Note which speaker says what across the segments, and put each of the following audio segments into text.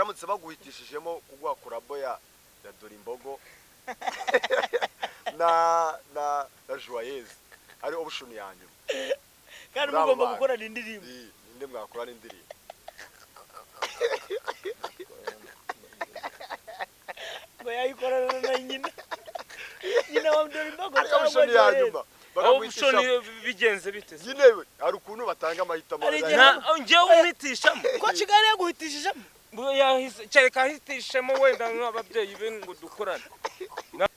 Speaker 1: Baramutse baguhitishijemo kuguha collabo ya Dore Imbogo na Joyeuse, ari option ya nyuma,
Speaker 2: kandi
Speaker 1: muri abo
Speaker 2: mugomba
Speaker 1: bantu.
Speaker 2: gukorana indirimbo.
Speaker 1: Iyi, ninde mwakorana indirimbo?
Speaker 2: Ngo yayikorana na nyina wa Dore Imbogo
Speaker 1: Ari
Speaker 2: cyangwa
Speaker 1: option ya
Speaker 2: Joyeuse.
Speaker 1: nyuma,
Speaker 3: Option
Speaker 1: bakaguhitishamo.
Speaker 3: bigenze bite se?
Speaker 1: Nyine hari ukuntu batanga amahitamo.
Speaker 2: Hari igihe-
Speaker 3: Nta njyewe umpitishamo.
Speaker 2: Ko Kigali yaguhitishijemo.
Speaker 3: Yahise kereka ahitishemo wenda nk'ababyeyi be ngo dukorane.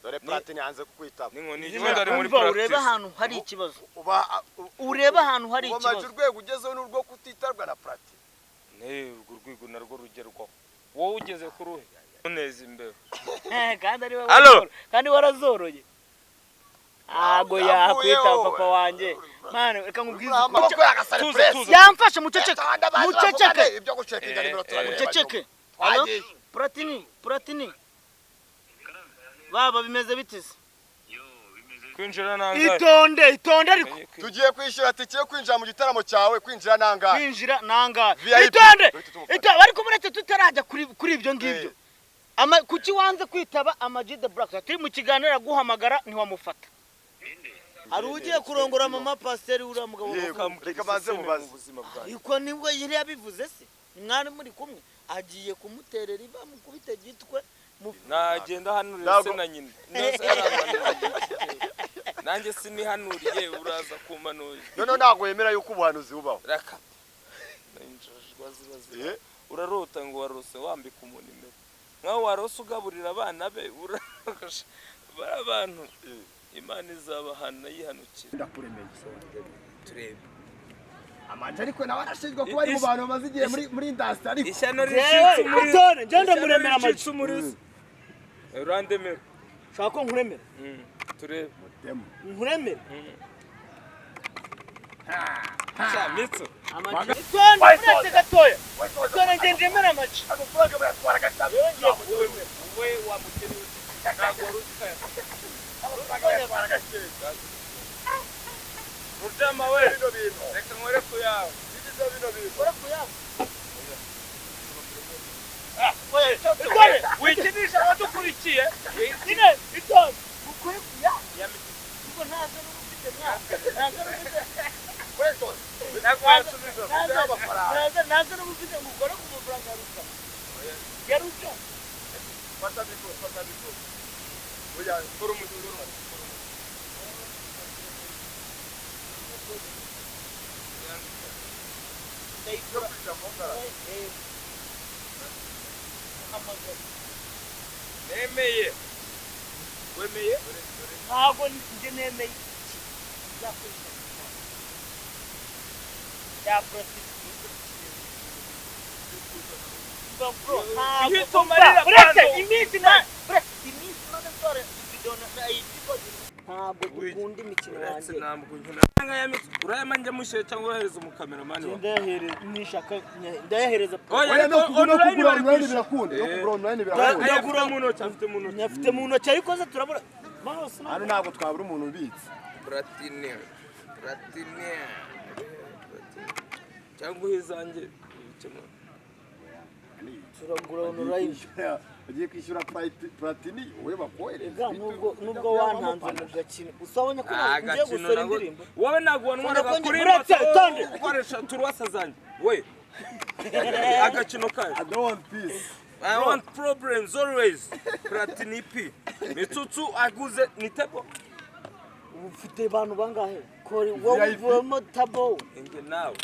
Speaker 1: Dore Platini yanze kukwitaba.
Speaker 3: N'inkoni wenda ari muri
Speaker 2: Umva, urebe
Speaker 3: practice.
Speaker 2: ahantu hari ikibazo.
Speaker 1: Uba
Speaker 2: Urebe ahantu hari
Speaker 1: uba maje
Speaker 2: ikibazo.
Speaker 1: Urwego ugezeho ni urwo kutitabwa na Platini.
Speaker 3: Ne, urwo rwego narwo rugerwaho. Wowe ugeze ku ruhe? Uneza imbere.
Speaker 2: Kandi ari wowe
Speaker 3: Allo?
Speaker 2: kandi warazoroye, ntago yakwitaba papa wanjye. Mwana, reka nkubwize ukuri.
Speaker 1: Amaboko y'agasare.
Speaker 3: Tuza,
Speaker 1: Press.
Speaker 3: tuza.
Speaker 2: Yamfashe. Muceceke, muceceke.
Speaker 1: Ibyo gucekinga nimero turabireba.
Speaker 2: Muceceke. Allo?
Speaker 1: Twagiye.
Speaker 2: Platini, Platini, baba bimeze bite se?
Speaker 3: Kwinjira nangahe?
Speaker 2: Itonde, itonde ariko.
Speaker 1: Tugiye kwishyura tike yo kwinjira mu gitaramo cyawe. Kwinjira nangahe?
Speaker 2: Kwinjira nangahe?
Speaker 1: VIP.
Speaker 2: Itonde.
Speaker 1: Duhite tumufata.
Speaker 2: Itonde ariko, muretse tutarajya kuri ibyo ngibyo. Ama kuki wanze kwitaba Ama G The Black? Turi mu kiganiro, aguhamagara ntiwamufata. Hari ugiye kurongora mama pasiteri, uriya mugabo.
Speaker 1: Yego. Reka banze mubaze.
Speaker 2: Ariko nibwo yari yabivuze se, mwari muri kumwe, agiye kumuterera iva mukubite gitwe
Speaker 3: Nagenda hanurira se na nyina. Nose arampanurira. Nanjye sinihanuriye, uraza kumpanurira.
Speaker 1: Noneho ntabwo wemera yuko ubuhanuzi bubaho?
Speaker 3: Raka. Injajwa ziba ziba. Urarota ngo warose wambika umuntu imbere. Nkaho warose ugaburira abana be, uraroshe. Bari abantu. Imana izabahana yihanukira.
Speaker 1: Ndakuremeye.
Speaker 3: Turebe.
Speaker 1: Amanje ariko nawe arashinjwa kuba ari mu bantu bamaze igihe muri industry ariko
Speaker 3: Ishyano
Speaker 2: Jewe,
Speaker 3: ricitse umurizo.
Speaker 2: Itonde, njye
Speaker 3: Ishyano
Speaker 2: ndamuremera Ama G.
Speaker 3: ricitse umurizo. Urandemera.
Speaker 2: Ushaka ko nkuremera?
Speaker 3: Turebe.
Speaker 2: Nkuremera?
Speaker 3: Sha mitso.
Speaker 2: Ama G, itonde, uretse gatoya, itonde, njye ndemera Ama G.
Speaker 1: Amafaranga bayatwara gatanu.
Speaker 3: We wa mukene, ntabwo wari uzi kaya.
Speaker 1: Amafaranga bayatwara gakeya.
Speaker 3: Rujama we.
Speaker 1: Bino bintu.
Speaker 3: Reka nkore ku yawe.
Speaker 1: Bigize bino bintu.
Speaker 2: Ukore ku yabo. Itonde.
Speaker 3: Wikinisha abadukurikiye.
Speaker 2: Nyine itonde, ukore ku yabo kuko ntazo n'uba ufite mwana, ntazo n'uba ufite.
Speaker 3: Ntabwo wasubiza.
Speaker 2: Ntazo n'uba ufite ngo ukore ku mafaranga ya ruca, ya ruca.
Speaker 1: Fata mikoro, fata mikoro. Oya, kora umuti, kora umuti.
Speaker 2: Ndayikora. Hamagara.
Speaker 3: Nemeye. Wemeye?
Speaker 2: Ntabwo njye nemeye iki nzakoresha ya Platini. Bro, ntabwo
Speaker 3: Uhita umarira
Speaker 2: uretse
Speaker 3: bando.
Speaker 2: iminsi na uretse iminsi maze nsore video na iyi. Ntabwo dukunda imikino
Speaker 3: Uretse
Speaker 2: yanjye.
Speaker 3: ntabwo nkina. Nka ya mitso. Urayama njya mushyire cyangwa urohereza umukameramani wawe?
Speaker 2: Ndayahereza nishaka, ndayahereza.
Speaker 3: Oya,
Speaker 1: Oya, no
Speaker 3: ariko
Speaker 1: kugura, no
Speaker 3: online
Speaker 1: kugura
Speaker 3: bari
Speaker 1: online
Speaker 3: kwishyura.
Speaker 1: birakunda. No kugura online birakunda.
Speaker 3: Aya afite mu ntoki, afite mu ntoki.
Speaker 2: Nyafite mu ntoki, ariko se turabura bose.
Speaker 1: Hano ntabwo twabura umuntu ubitse.
Speaker 3: Platini. Platini. Platini. Cyangwa uhe izanjye. Ibikemura.
Speaker 2: Turagura online.
Speaker 1: Ugiye kwishyura Platini, wowe bakohereza.
Speaker 2: Ega nubwo wantanze mu gakino, usabonye ko ngiye
Speaker 3: Agakino
Speaker 2: gusora
Speaker 3: ntabwo-
Speaker 2: indirimbo.
Speaker 3: Wowe ntabwo wantwaraga
Speaker 2: Ubonye ko
Speaker 3: kuri
Speaker 2: uretse,
Speaker 3: moto
Speaker 2: tonde.
Speaker 3: ukoresha turuwasa zanjye we, agakino kayo.
Speaker 1: I don't want peace.
Speaker 3: I want problems always. Platini P mitsutsu aguze ni tebo.
Speaker 2: Ubu ufite abantu bangahe kori wowe?
Speaker 1: VIP.
Speaker 2: Uvuyemo tabo.
Speaker 3: Njye nawe,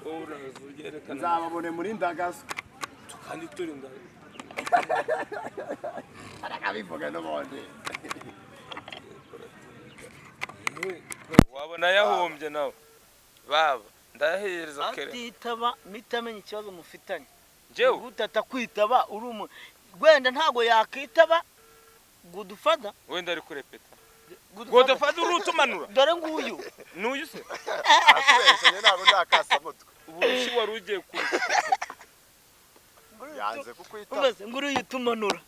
Speaker 3: wowe uraza ugerekana.
Speaker 1: Nzababone muri ndagaswa.
Speaker 3: Kandi turi ndaga.
Speaker 1: Arakabivuga n'ubundi.
Speaker 3: Wabona yahombye nawe, baba ndayahereza kere.
Speaker 2: Atitaba mitamenya ikibazo mufitanye.
Speaker 3: Njyewe?
Speaker 2: Gutata kwitaba uri umu wenda ntabwo yakitaba Godfather.
Speaker 3: Wenda ari kurepeta.
Speaker 2: Godfather.
Speaker 3: Godfather urutumanura.
Speaker 2: Dore nguyu.
Speaker 3: N'uyu se?
Speaker 1: Akubeshye, ntabwo ndakasamutwe.
Speaker 3: Uburushi wari ugiye kurya.
Speaker 1: Yanze kukwita.
Speaker 2: Umbaze ngo uriya utumanura.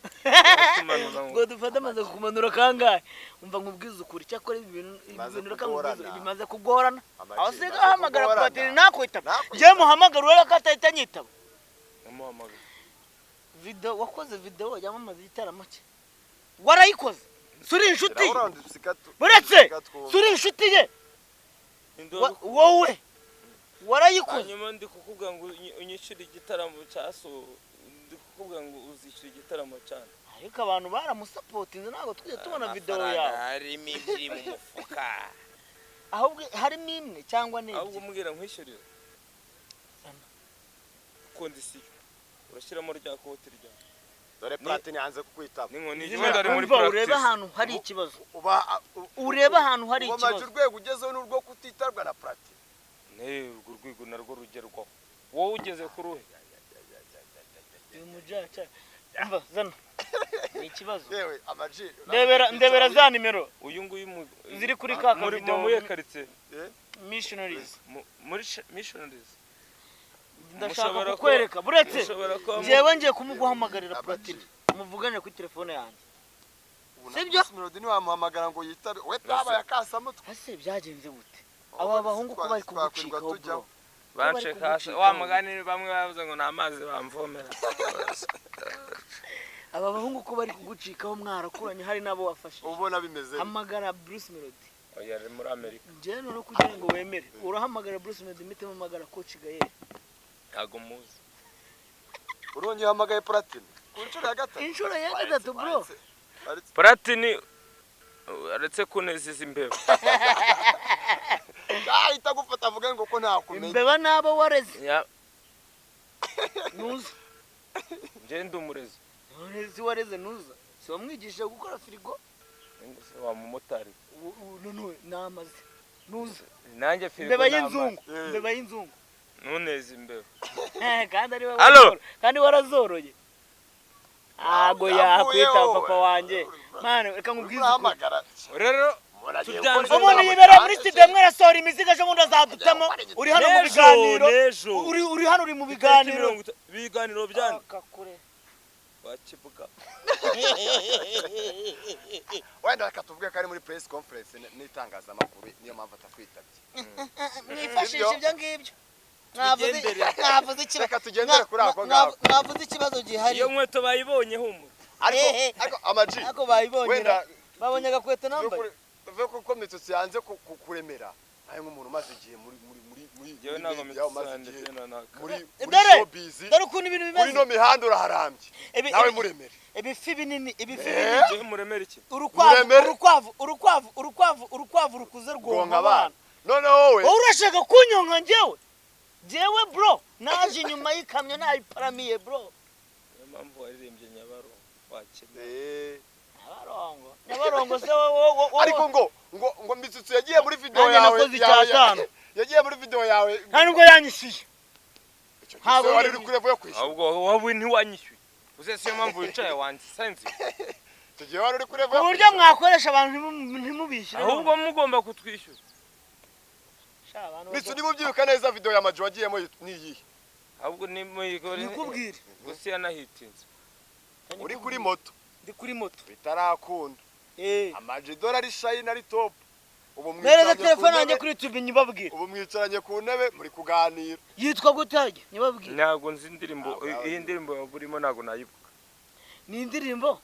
Speaker 3: Tumanura ngo
Speaker 2: Godfather amaze kukumanura kangahe? Umva nkubwize ukuri, cyakora ibi bintu, ibi
Speaker 1: Bimaze
Speaker 2: bintu reka nkubwize,
Speaker 1: kugorana.
Speaker 2: bimaze kugorana.
Speaker 1: Amagi,
Speaker 2: Aho siga
Speaker 1: bimaze
Speaker 2: ahamagara
Speaker 1: kugorana.
Speaker 2: Platini nakwitaba.
Speaker 1: Nakwitaba.
Speaker 2: Njyewe muhamagara, urebe ko atahita anyitaba.
Speaker 3: Namuhamagaye.
Speaker 2: Video wakoze video yamamaza igitaramo cye. Warayikoze. Suri inshuti. Buretse suri inshuti ye. Wowe warayikoze.
Speaker 3: Hanyuma ndi kukubwira ngo unyishyure igitaramo cya so, ndi kukubwira ngo uzishyure igitaramo cyane.
Speaker 2: Ariko abantu baramusapotinze ntabwo tujye tubona video yawe.
Speaker 3: Harimo ibiri mu mufuka.
Speaker 2: Ahubwo harimo imwe cyangwa ni
Speaker 3: ahubwo umbwira nkwishyurire. Kondisiyo urashyiramo rya koti rya.
Speaker 1: Dore Platini yanze kukwitaba.
Speaker 3: Ni muri practice.
Speaker 2: Ureba ahantu hari ikibazo. Ureba ahantu hari ikibazo.
Speaker 1: Uba urwego ugezeho n'urwo kutitabwa na Platini.
Speaker 3: Ne urwo rwego narwo rugerwaho. Wowe ugeze kuri uhe?
Speaker 2: Uyu mujaca. Umva zana. Ni ikibazo.
Speaker 1: Yewe amaji.
Speaker 2: Ndebera za nimero.
Speaker 3: Uyu nguyu
Speaker 2: ziri kuri kaka video
Speaker 3: muri quartier.
Speaker 2: Missionaries.
Speaker 3: Muri missionaries.
Speaker 2: Ndashaka kukwereka buretse njyewe ngiye kumuguhamagarira Platini muvugane kuri telefone yanjye. Sibyo?
Speaker 1: Melody ni wamuhamagara ngo yitabe we taba yakasamutwe.
Speaker 2: Ase byagenze gute? Aba bahungu ko bari kugucikaho bro.
Speaker 3: Banceka wa mugani bamwe bavuze ngo nta mazi bamvomera.
Speaker 2: Aba bahungu ko bari kugucikaho mwarakuranye hari nabo wafashe.
Speaker 1: Ubona bimeze.
Speaker 2: Hamagara Bruce Melody.
Speaker 3: Oya ari muri Amerika.
Speaker 2: Njye no kugira ngo wemere. Urahamagara Bruce Melody mitemo hamagara Coach Gael.
Speaker 3: Ntago muzi.
Speaker 1: Urongeye hamagaye Platini. Ku nshuro ya gatatu.
Speaker 2: Inshuro ya gatatu bro.
Speaker 3: Platini aretse kunezeza imbeba.
Speaker 1: Ahita gufata avuga ngo ko nta kumenya.
Speaker 2: Imbeba nabo wareze. Nuza.
Speaker 3: Nje ndi umurezi.
Speaker 2: Urezi wareze nuza. Si wamwigishije gukora firigo?
Speaker 3: Wa mumotari.
Speaker 2: None namaze. Nuza.
Speaker 3: Nanjye firigo.
Speaker 2: Imbeba y'inzungu. Imbeba y'inzungu.
Speaker 3: Nuneza imbeba.
Speaker 2: Kandi ari wowe. Kandi warazoroye. Ago yakwita papa wanjye. Mwana reka nkubwize.
Speaker 3: Rero
Speaker 2: umuntu yibera muri studio mwe arasohora imizigo ejo bundi azadutamo. Uri hano mu biganiro. Uri hano uri mu biganiro.
Speaker 3: Biganiro byane. Wakibuga.
Speaker 1: Wenda reka tuvuge ko ari muri press conference n'itangazamakuru niyo mpamvu atakwitabye.
Speaker 2: Mwifashisha ibyo ngibyo. Mwavuze ikibazo.
Speaker 1: Reka tugendere kuri ako ngako.
Speaker 2: Mwavuze ikibazo gihari.
Speaker 3: Iyo nkweto bayibonye humura.
Speaker 1: Ariko amaji.
Speaker 2: Ariko bayibonye. Babonye agakweto nambaye.
Speaker 1: Tuvuge ko Mitsutsu yanze kukuremera. Naye nk'umuntu umaze igihe muri showbiz.
Speaker 2: Dore ukuntu ibintu bimeze.
Speaker 1: Muri no mihanda uraharambye. Nawe muremere.
Speaker 2: Ibifi binini, ibifi binini.
Speaker 3: Je muremere iki?
Speaker 2: Urukwavu, urukwavu, urukwavu, urukwavu rukuze rwonka abana.
Speaker 1: None wowe.
Speaker 2: Wowe urashaka kunyonka njyewe? Jewe bro, naje inyuma y'ikamyo nayiparamiye bro.
Speaker 3: Niyo mpamvu waririmbye Nyabarongo wakene.
Speaker 2: Nyabarongo. Nyabarongo se wowe.
Speaker 1: Ariko ngo Mitsutsu yagiye muri video yawe. Yagiye muri video yawe.
Speaker 2: Nta nubwo yanyishyuye.
Speaker 1: Ntabwo wari uri kuri yo kwishyura.
Speaker 3: Ahubwo wowe ntiwanyishyuye. Uze siyo mpamvu wicaye wanjye senzi.
Speaker 1: Tugiye wari uri kuri
Speaker 2: yo. Uburyo mwakoresha abantu ntimubishyure.
Speaker 3: Ahubwo mugomba kutwishyura.
Speaker 1: Mitsu niba ubyibuka neza video ya Majo wagiyemo ni iyihe?
Speaker 3: Ahubwo ni muyikore.
Speaker 2: Nikubwire.
Speaker 3: Gusa yanahitinze.
Speaker 1: Uri kuri moto.
Speaker 2: Ndi kuri moto.
Speaker 1: Bitarakunda. Amaji dolari shine ari top. Ubu
Speaker 2: mwicaranye telefone yanjye kuri YouTube nyibabwira.
Speaker 1: Ubu mwicaranye ku ntebe muri kuganira.
Speaker 2: Yitwa gute nyibabwira?
Speaker 3: Ntago nzi indirimbo, iyi ndirimbo burimo ntago nayibuka.
Speaker 2: Ni indirimbo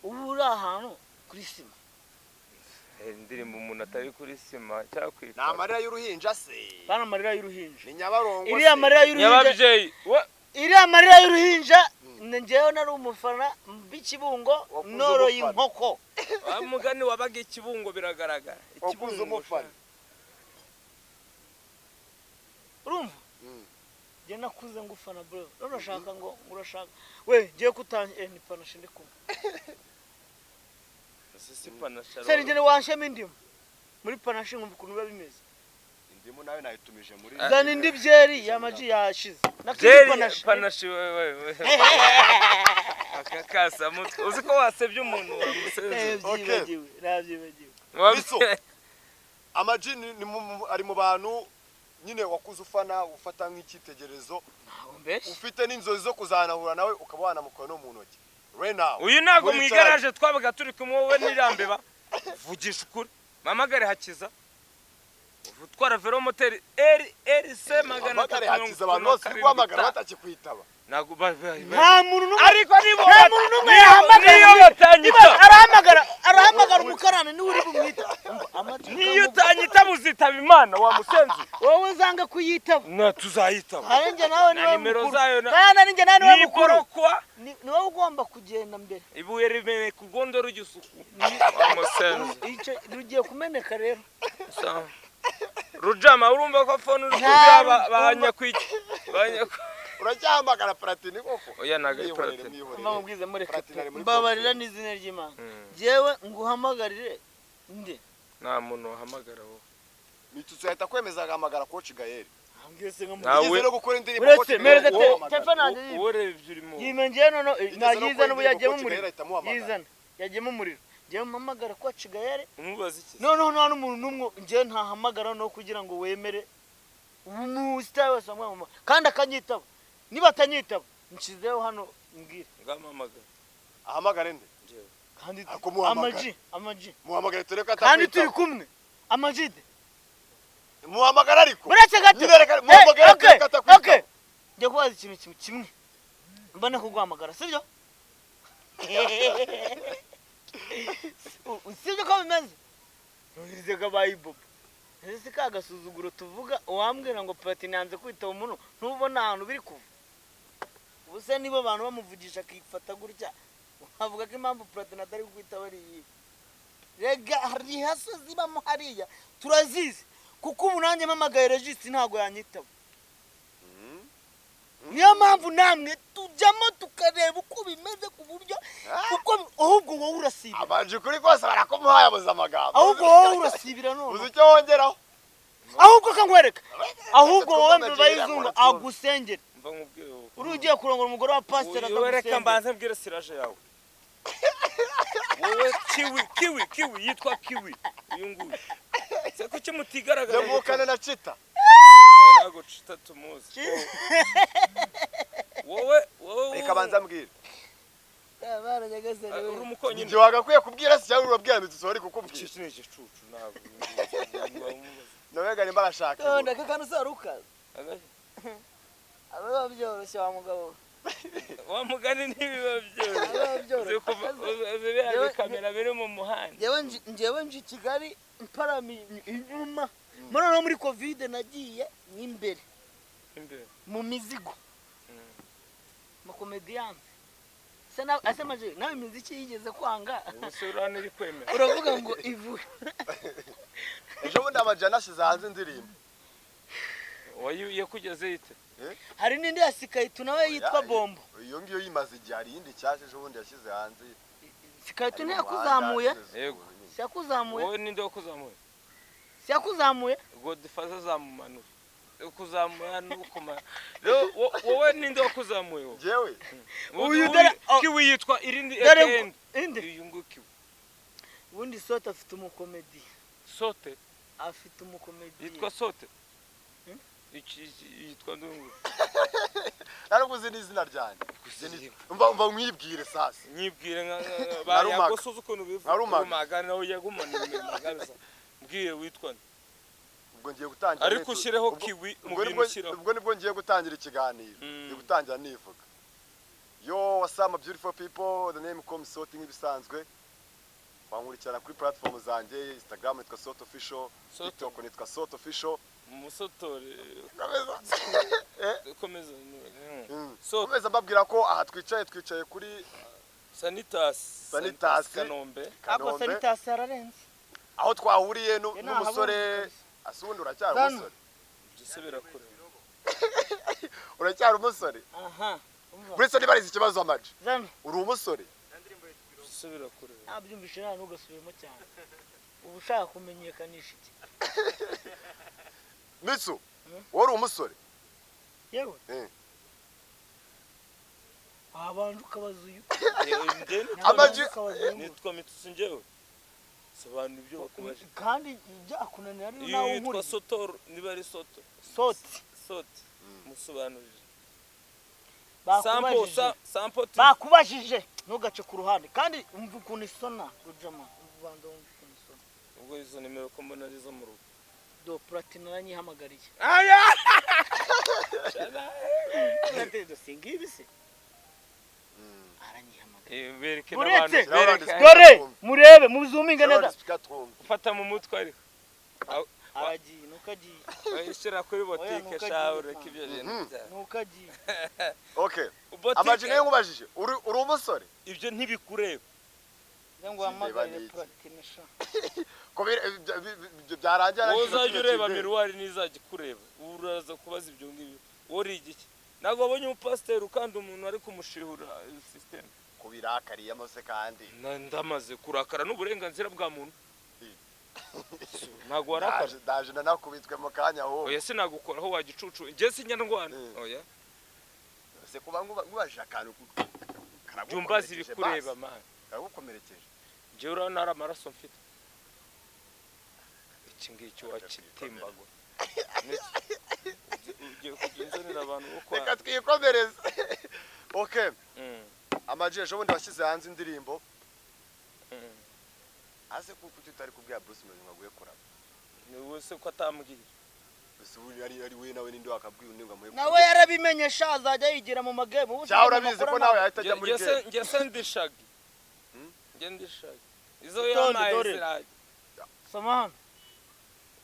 Speaker 2: ubu uri ahantu kuri sima.
Speaker 3: Indirimbo umuntu atari kuri sima cyangwa kwitwa.
Speaker 1: Ni amarira y'uruhinja se.
Speaker 2: Bana amarira y'uruhinja.
Speaker 1: Ni Nyabarongo.
Speaker 2: Iriya amarira y'uruhinja.
Speaker 3: Nyababyeyi.
Speaker 2: Iriya amarira y'uruhinja njyewe nari umufana b'ikibungo noroye inkoko.
Speaker 3: Wa mugani wabaga ikibungo biragaragara.
Speaker 1: Wakuze umufana.
Speaker 2: Urumva? Njye nakuze ngufana bro. None urashaka ngo urashaka. We ngiye kutanje ni panache ndi kumwe.
Speaker 3: Sisi panache.
Speaker 2: Seri njye wanshema indimu. Muri panache nkumva ukuntu biba bimeze.
Speaker 1: Indimu nawe nayitumije muri.
Speaker 2: Zana indi byeri ya maji yashize.
Speaker 3: Byeri panache wewe. Akakasa mutwe. Uzi ko wasebye umuntu wamusebye.
Speaker 1: Okay.
Speaker 2: Nabyibagiwe.
Speaker 1: Mitsu. Amaji ni ari mu bantu nyine wakuze ufana ufata nk'icyitegererezo. Ufite n'inzozi zo kuzanahura nawe ukaba wanamukora no mu ntoki. Right now.
Speaker 3: Uyu ntago mu igaraje twabaga turi kumwe wowe n'irambeba. Vugisha ukuri. Mamagare Hakiza. Utwara velomoteri RRC 357.
Speaker 1: Hakiza abantu bose guhamagara batakikwitaba.
Speaker 3: Ntabwo
Speaker 2: Nta muntu n'umwe.
Speaker 3: Ariko niba
Speaker 2: Nta muntu n'umwe yahamagara.
Speaker 3: Niyo batanyita.
Speaker 2: Arahamagara umukarani niwe uri bumwita.
Speaker 3: Niyo utanyita muzitaba Imana wa musenzi.
Speaker 2: Wowe uzanga kuyitaba.
Speaker 3: Na tuzayitaba.
Speaker 2: Hari njye nawe niwe
Speaker 3: nimero
Speaker 2: mukuru.
Speaker 3: zayo na
Speaker 2: Kandi ari njye nawe niwe mukuru. Ni wowe ugomba kugenda mbere.
Speaker 3: Ibuye rimeneka urwondo rugisuku. Wa musenzi.
Speaker 2: Icyo rugiye kumeneka rero.
Speaker 3: Rujama urumva ko phone uri kubya banyakwiki.
Speaker 1: Uracyahamagara Platini koko?
Speaker 3: Oya naga Platini.
Speaker 2: Mbamubwize mureke. Mbabarira n'izina ry'Imana. Jewe nguhamagarire nde?
Speaker 3: Nta muntu wahamagara wowe.
Speaker 1: Mitsutsu yahita kwemeza agahamagara Coach Gael.
Speaker 3: Nawe
Speaker 1: no gukora indirimbo
Speaker 2: Coach Gael.
Speaker 3: Urebe ibyo urimo.
Speaker 2: Yimengeye nono nayiza n'ubu yagiyemo umuriro. Yizana yagiyemo umuriro. Jewe mpamagara Coach Gael.
Speaker 3: Umubaza iki?
Speaker 2: Noneho nta n'umuntu n'umwe njewe ntahamagara no kugira ngo wemere. Umu star wese amwamama kandi akanyitaba. Niba atanyitaba nshizeho hano mbwira.
Speaker 3: Ngampamagara.
Speaker 1: Ahamagare nde?
Speaker 3: Jewe.
Speaker 2: Kandi
Speaker 1: Amaji,
Speaker 2: Amaji.
Speaker 1: Muhamagare tureka atakwitaba.
Speaker 2: Kandi turi kumwe. Amaji.
Speaker 1: Muhamagara ariko.
Speaker 2: Uretse gato.
Speaker 1: Muhamagara tureka atakwitaba.
Speaker 2: Okay. Njye kubaza ikintu kimwe. Mbone kuguhamagara, sibyo? Sibyo ko bimeze? Nurize kabaye bobo. Ese ka gasuzuguro tuvuga uwambwira ngo Platini yanze kwitaba umuntu ntubona ahantu biri kuva. Ubuse nibo bantu bamuvugisha akifata gutya avuga ko impamvu Platini atari kwitaba ari iyi. Rega hari haso zibamo hariya turazizi kuko ubu nanjye mpamagaye Regis ntago yanyitaba. Niyo mpamvu namwe tujyamo tukareba uko bimeze ku buryo uko ahubwo wowe urasibira.
Speaker 1: Abanje kuri kose barakumuhaye abuza amagambo.
Speaker 2: Ahubwo wowe urasibira none.
Speaker 1: Uzi icyo wongeraho?
Speaker 2: Ahubwo kankwereka. Ahubwo wowe mbabayizungu agusengera.
Speaker 3: Mva nkubwire wowe.
Speaker 2: Uri ugiye kurongora umugore wa pastor
Speaker 3: atagusengera. Reka mbanze mbwire Siraje yawe. Wowe kiwi kiwi kiwi yitwa kiwi uyu nguyu. Se kuki mutigaragara?
Speaker 1: Yavukana na Chita.
Speaker 3: Ntago Chita tumuzi. Wowe wowe
Speaker 1: reka banza mbwire.
Speaker 3: Uri umukonyine.
Speaker 1: Ibyo wagakwiye kubwira si cyangwa urabwira Mitsutsu bari kukubwira.
Speaker 3: Iki ni igicucu ntabwo.
Speaker 1: Nabega nimba arashaka.
Speaker 2: Tonda kakanu saruka. Aba byoroshye wa mugabo.
Speaker 3: Wa mugani ntibiba byoroshye. Uzi kamera biri mu muhanda.
Speaker 2: Njyewe nje Kigali mparami inyuma. Muri no muri Covid nagiye n'imbere.
Speaker 3: Imbere.
Speaker 2: Mu mizigo. Makomedian. Sena asemaje nawe imiziki yigeze kwanga.
Speaker 3: Ubusura iri kwemera.
Speaker 2: Uravuga ngo ivu.
Speaker 1: Ejo bundi amajana ashize hanze indirimbo.
Speaker 3: Wayu yakugeze ite?
Speaker 2: Hari n'indi ya Sikaitu nawe yitwa Bombo.
Speaker 1: Iyo ngiyo yimaze igihe hari indi cyaje ejo bundi yashyize hanze.
Speaker 2: Sikaitu ntiyakuzamuye?
Speaker 3: Yego.
Speaker 2: Siyakuzamuye?
Speaker 3: Wowe ninde wakuzamuye?
Speaker 2: Siyakuzamuye?
Speaker 3: Godfather azamumanura. Kuzamura n'ukuma. Wowe ninde wakuzamuye wowe?
Speaker 1: Jewe.
Speaker 2: Uyu dore
Speaker 3: kiwi yitwa irindi ekend.
Speaker 2: Inde.
Speaker 3: Uyu ngo kiwi.
Speaker 2: Ubundi Sote afite umukomedi.
Speaker 3: Sote?
Speaker 2: Afite umukomedi.
Speaker 3: Yitwa Sote? Iki yitwa ndungu.
Speaker 1: Narakuze n'izina ryanjye. Umva mwibwire sasa.
Speaker 3: Nyibwire nka bayagosoza ukuntu bivuga. Rumaga nawe yagumana imagaza. Mbwiye witwa nde?
Speaker 1: Ubwo ngiye gutangira.
Speaker 3: Ariko ushireho kiwi mu bintu ushyiraho.
Speaker 1: Ubwo nibwo ngiye gutangira ikiganiro. Ngiye gutangira nivuga. Yo wasama beautiful people, the name comes Sote nk'ibisanzwe. Bankurikirana kuri platform zanjye, Instagram nitwa Sote Official, TikTok nitwa Sote Official.
Speaker 3: Musotore. Komeza.
Speaker 1: Komeza mbabwira ko aha twicaye kuri
Speaker 3: Sanitas Kanombe.
Speaker 2: Ako Sanitas ararenze.
Speaker 1: Aho twahuriye n'umusore asundi uracyari umusore.
Speaker 3: Gisubira kure.
Speaker 1: Uracyari umusore?
Speaker 2: Aha.
Speaker 1: Buretse niba ari ikibazo amaje. Uri umusore?
Speaker 3: Gisubira kure.
Speaker 2: Nabyumvise nta nugasubiremo cyane. Ubu ushaka kumenyekanisha iki?
Speaker 1: Mitsu, wowe uri umusore?
Speaker 2: Yewe. Wabanje ukabaza uyu.
Speaker 1: Amaji
Speaker 3: nitwa Mitsutsu njyewe. Sobanura ibyo bakubaje.
Speaker 2: Kandi ibyakunanira ari nawe
Speaker 3: unkuri. Yitwa Sotor niba ari Soto.
Speaker 2: Soti.
Speaker 3: Soti. Musobanurire.
Speaker 2: Sampo bakubajije ntugace ku ruhande kandi umva ukuntu isona Rujama ubanza wumva ukuntu isona.
Speaker 3: Ubwo izo nimero ko mbona ari zo mu rugo.
Speaker 2: Do Platini aranyihamagariye.
Speaker 3: Aya!
Speaker 2: Platini do singibi se aranyihamagariye.
Speaker 3: Bereke
Speaker 2: Uretse-
Speaker 3: n'abantu, bereke.
Speaker 2: Dore murebe muzuminge neza.
Speaker 3: Ufata mu mutwe ariko.
Speaker 2: Aragiye nukagiye.
Speaker 3: Shyira kuri botike
Speaker 2: ntukagiye,
Speaker 3: sha, ureke ibyo bintu byawe.
Speaker 2: Nukagiye.
Speaker 1: Okay.
Speaker 3: Botike,
Speaker 1: Amaji niyo nkubajije, uri umusore?
Speaker 3: Ibyo ntibikureba.
Speaker 2: Ngo uhamagare
Speaker 1: Sindeba n'iki.
Speaker 2: Platini sha.
Speaker 1: Ko ibyo byarangira
Speaker 3: Wowe
Speaker 1: nta kintu
Speaker 3: uzajya ureba
Speaker 1: kimwe.
Speaker 3: miruwari ntizajya ikureba, uraza kubaza ibyo ngibyo. Wowe uri igiki? Ntabwo wabonye umupasiteri ukanda umuntu ari kumushihura sisiteme?
Speaker 1: Kubirakariyemo se kandi?
Speaker 3: Ndamaze kurakara n'uburenganzira bwa muntu. Ntabwo warakara.
Speaker 1: Ndaje nanakubitswe mu kanya ahubwo.
Speaker 3: Oya, sinagukoraho wagicucu, njye sinyarwana. Oya.
Speaker 1: Se kuba nkubajije akantu
Speaker 3: Jya umbaza
Speaker 1: karagukomerekeje
Speaker 3: ibikureba
Speaker 1: basi.
Speaker 3: man.
Speaker 1: Karagukomerekeje.
Speaker 3: Njyewe urabona hari amaraso mfite? Iki ngiki wakitimbagura. Ugiye kujya unzanira abantu bo kwa
Speaker 1: Reka twikomereze. Okay. Amaji, ejo bundi washyize hanze indirimbo. Ase kuko kuki utari kubwira Bruce Melody ngo aguhe kuraba?
Speaker 3: Ni wowe se ko atambwiye?
Speaker 1: Ese ubu ari we nawe ninde wakabwiye undi ngo amuhe
Speaker 2: Nawe
Speaker 1: kuraba?
Speaker 2: yarabimenye sha, azajya yigira mu magame. Ubu
Speaker 1: Cyangwa urabizi ko nawe yahita ajya muri game.
Speaker 3: Njye se ndishagi. Njye ndishagi izo
Speaker 2: Itonde,
Speaker 3: yamaye
Speaker 2: dore.
Speaker 3: zirajya.
Speaker 2: Soma hano.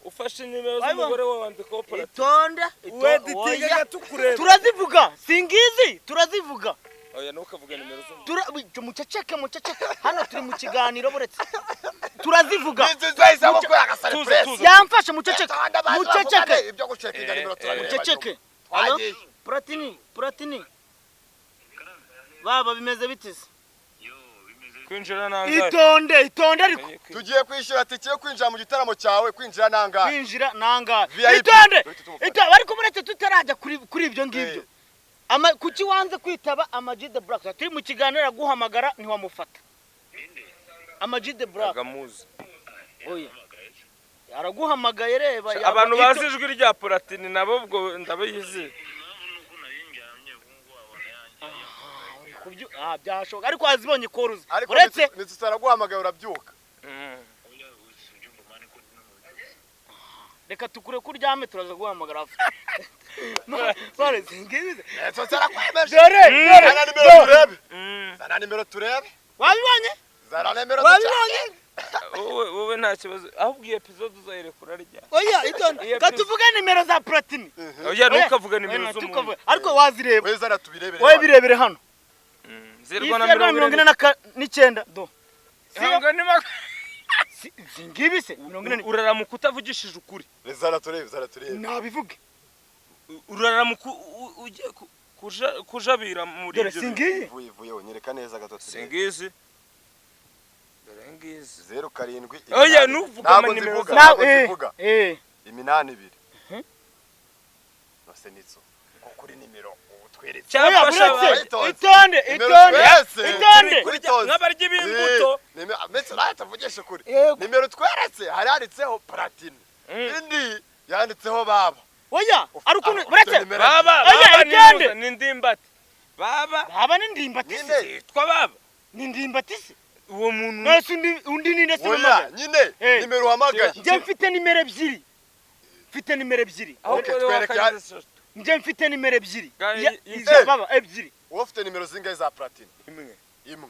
Speaker 3: Ufashe nimero
Speaker 2: Wabibona?
Speaker 3: z'umugore wawe wandikaho Platini.
Speaker 2: Itonde.
Speaker 3: Weditinga
Speaker 2: Oya.
Speaker 3: gatukureba.
Speaker 2: Turazivuga singizi, turazivuga.
Speaker 3: Oya, ntukavuge nimero z'umugore.
Speaker 2: Muceceke, muceceke, hano turi mu kiganiro, buretse turazivuga.
Speaker 1: Inzu zahisemo ko yagasare
Speaker 3: Tuza,
Speaker 1: press.
Speaker 3: tuza.
Speaker 2: Yamfashe, muceceke,
Speaker 1: Itonde, baze
Speaker 2: muceceke.
Speaker 1: bavugane, ibyo gucekinga nimero turabireba
Speaker 2: Muceceke.
Speaker 1: nyuma.
Speaker 2: Alo?
Speaker 1: Twagiye.
Speaker 2: Platini, Platini, baba bimeze bite se?
Speaker 3: Kwinjira nangahe?
Speaker 2: Itonde, itonde ariko.
Speaker 3: Menye ko-
Speaker 1: Tugiye kwishyura tike yo kwinjira mu gitaramo cyawe, kwinjira nangahe?
Speaker 2: Kwinjira nangahe?
Speaker 1: VIP.
Speaker 2: Itonde.
Speaker 1: Duhite tumufata.
Speaker 2: Itonde ariko, muretse tutarajya kuri ibyo ngibyo. Kuki wanze kwitaba Ama G The Black? Turi mu kiganiro, araguhamagara ntiwamufata. Ama G The Black.
Speaker 3: Agamuzi.
Speaker 2: Oya, araguhamagaye, reba.
Speaker 3: Abantu bazi ijwi rya Platini nabo ubwo ndabizi.
Speaker 2: Byashoboka ariko wazibonye koruzi.
Speaker 1: Ariko
Speaker 2: uretse
Speaker 1: nitutaraguhamagaye urabyuka.
Speaker 2: Reka tukure ko uryame, turaza guhamagara after. Mare, singibize.
Speaker 1: Nitutarakwemeje.
Speaker 2: Dore, dore.
Speaker 1: Zana nimero turebe. Zana nimero turebe.
Speaker 2: Wabibonye?
Speaker 1: Zana nimero.
Speaker 2: Wabibonye?
Speaker 3: Wowe nta kibazo, ahubwo iyi episode uzayirekura rya?
Speaker 2: Oya, itonde.
Speaker 3: Iyo
Speaker 2: Katuvuge nimero za Platini.
Speaker 3: Oya, ntukavuge nimero
Speaker 2: Oya,
Speaker 3: z'umuntu.
Speaker 2: tukavuge. Ariko wazireba.
Speaker 1: We zana tubirebere.
Speaker 2: Wowe birebere hano.
Speaker 3: Zirwa na
Speaker 2: Iyi
Speaker 3: 49.
Speaker 2: 49 do.
Speaker 3: Ntabwo niba
Speaker 2: Singibi se 40.
Speaker 3: Uraramuka utavugishije ukuri.
Speaker 1: Zana turebe, zana turebe.
Speaker 2: Nabivuge.
Speaker 3: Uraramuka ugiye kujabira muri
Speaker 2: Dore
Speaker 3: ibyo.
Speaker 2: singiyi.
Speaker 1: Ivuye ivuye, nyereka neza gato turebe.
Speaker 3: Singizi, dore ngizi.
Speaker 1: 0 7
Speaker 3: Oya,
Speaker 1: 8.
Speaker 3: ntuvuge
Speaker 1: Ntabwo
Speaker 3: amanimero
Speaker 1: nzivuga,
Speaker 3: zawe.
Speaker 1: ntabwo nzivuga. 8 2. Nose nitso ko kuri nimero utweretse.
Speaker 3: Cyafasha
Speaker 2: Oya,
Speaker 3: abantu.
Speaker 2: buretse. Itonde,
Speaker 1: Nimero
Speaker 2: itonde,
Speaker 1: tweretse.
Speaker 2: itonde.
Speaker 1: Kuri tonze.
Speaker 3: Nk'abarya b'imbuto.
Speaker 1: Ndetse nawe tuvugishe ukuri.
Speaker 2: Yego.
Speaker 1: Nimero tweretse hari handitseho Platini, indi yanditseho baba.
Speaker 2: Oya, ari ukuntu
Speaker 1: Ufite
Speaker 2: buretse.
Speaker 1: nimero
Speaker 3: Baba.
Speaker 2: Oya,
Speaker 3: Baba.
Speaker 2: itonde.
Speaker 3: Ni ndimbati baba.
Speaker 2: Baba ni ndimbati se?
Speaker 1: Nyine.
Speaker 3: Yitwa baba.
Speaker 2: Ni ndimbati se?
Speaker 3: Uwo muntu.
Speaker 2: None undi ni nde se?
Speaker 1: Oya.
Speaker 2: Mpamagaye?
Speaker 1: Nyine nimero uhamagaye.
Speaker 2: Njye mfite nimero ebyiri, mfite nimero ebyiri.
Speaker 3: Aho
Speaker 1: Okay,
Speaker 3: kore
Speaker 1: twereke.
Speaker 3: wakagize eshatu.
Speaker 2: Njye mfite nimero ebyiri.
Speaker 3: Iza-
Speaker 2: Baba ebyiri.
Speaker 1: Wowe ufite nimero zingahe za Platini?
Speaker 3: Imwe.
Speaker 1: Imwe.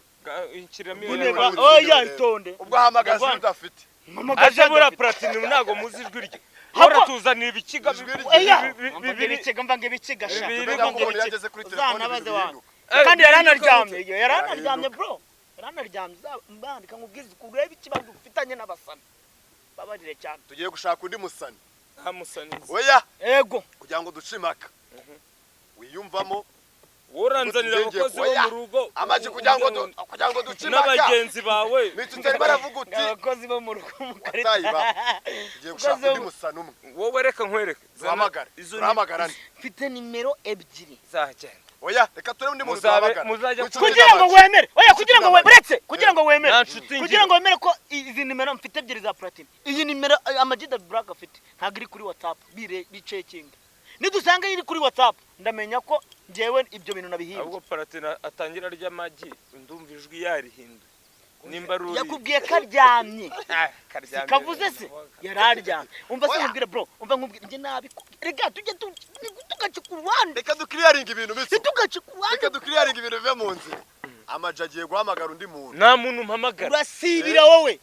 Speaker 3: Inshyiramo
Speaker 2: Nyine
Speaker 3: iyo.
Speaker 2: Oya, itonde.
Speaker 1: Ubwo ahamagaje
Speaker 2: Ndavana.
Speaker 1: udafite.
Speaker 2: Mpamagaje
Speaker 3: Aje buriya
Speaker 2: adafite.
Speaker 3: Platini ntabwo muzi ijwi rye.
Speaker 2: Hapa-
Speaker 3: Hora tuzanira ibikiga
Speaker 1: Ijwi rye.
Speaker 2: Oya,
Speaker 3: bibiri.
Speaker 2: mvange ibikiga, mvange ibikiga sha.
Speaker 3: Bibiri.
Speaker 1: Tumenya ko
Speaker 2: Mvange
Speaker 1: umuntu
Speaker 2: ibikiga.
Speaker 1: yageze kuri telefone
Speaker 2: Uzanabaze
Speaker 1: ibintu
Speaker 2: wanyu.
Speaker 1: bihinduka.
Speaker 2: Kandi yaranaryamye, iyo yaranaryamye
Speaker 1: Yarahinduka.
Speaker 2: bro, yaranaryamye. Mbandika nkubwize urebe ikibazo ufitanye n'abasani, babarire cyane.
Speaker 1: Tugiye gushaka undi musani.
Speaker 3: Nta musanizi.
Speaker 1: Oya.
Speaker 2: Ego.
Speaker 1: Kugira ngo duce impaka wiyumvamo.
Speaker 3: Uranzanira abakozi bo
Speaker 1: Oya.
Speaker 3: mu rugo.
Speaker 1: Amaji, kugira ngo duce impaka
Speaker 3: N'abagenzi bawe.
Speaker 1: Nitutari baravuga uti
Speaker 2: Abakozi bo mu rugo mu karita.
Speaker 1: watayiba. Tugiye gushaka undi musani umwe.
Speaker 3: Wowe reka nkwereke.
Speaker 1: Duhamagare.
Speaker 3: Izo
Speaker 1: Duhamagara nde?
Speaker 2: Mfite nimero ebyiri.
Speaker 3: Zagenda.
Speaker 1: Oya, reka turebe undi muntu
Speaker 3: Muzabe-
Speaker 1: duhamagara.
Speaker 3: muzajya
Speaker 1: W'inshuti
Speaker 2: Kugira ngo
Speaker 1: n'Amaji.
Speaker 2: wemere, oya, kugira ngo buretse, kugira ngo wemere,
Speaker 3: Nta nshuti ngira.
Speaker 2: kugira ngo wemere ko izi nimero mfite ebyiri za Platini, iyi nimero Ama G The Black afite ntabwo iri kuri WhatsApp. Bire bicekinga, nidusanga iri kuri WhatsApp ndamenya ko njyewe ibyo bintu nabihimbye.
Speaker 3: Ahubwo Platini atangira arya amagi, ndumva ijwi yarihinduye. Nimba ari uri
Speaker 2: Yakubwiye ko aryamye.
Speaker 3: Karyamye.
Speaker 2: Kavuze se yararyamye. Umva se nkubwire bro, umva nkubwire njye nabi. Reka tujye tugace ku ruhande.
Speaker 1: Reka dukiriyaringa ibintu bityo.
Speaker 2: Tugace ku ruhande.
Speaker 1: Reka dukiriyaringa ibintu bive mu nzira. Amaji agiye guhamagara undi muntu.
Speaker 3: Nta muntu mpamagara.
Speaker 2: Urasibira wowe.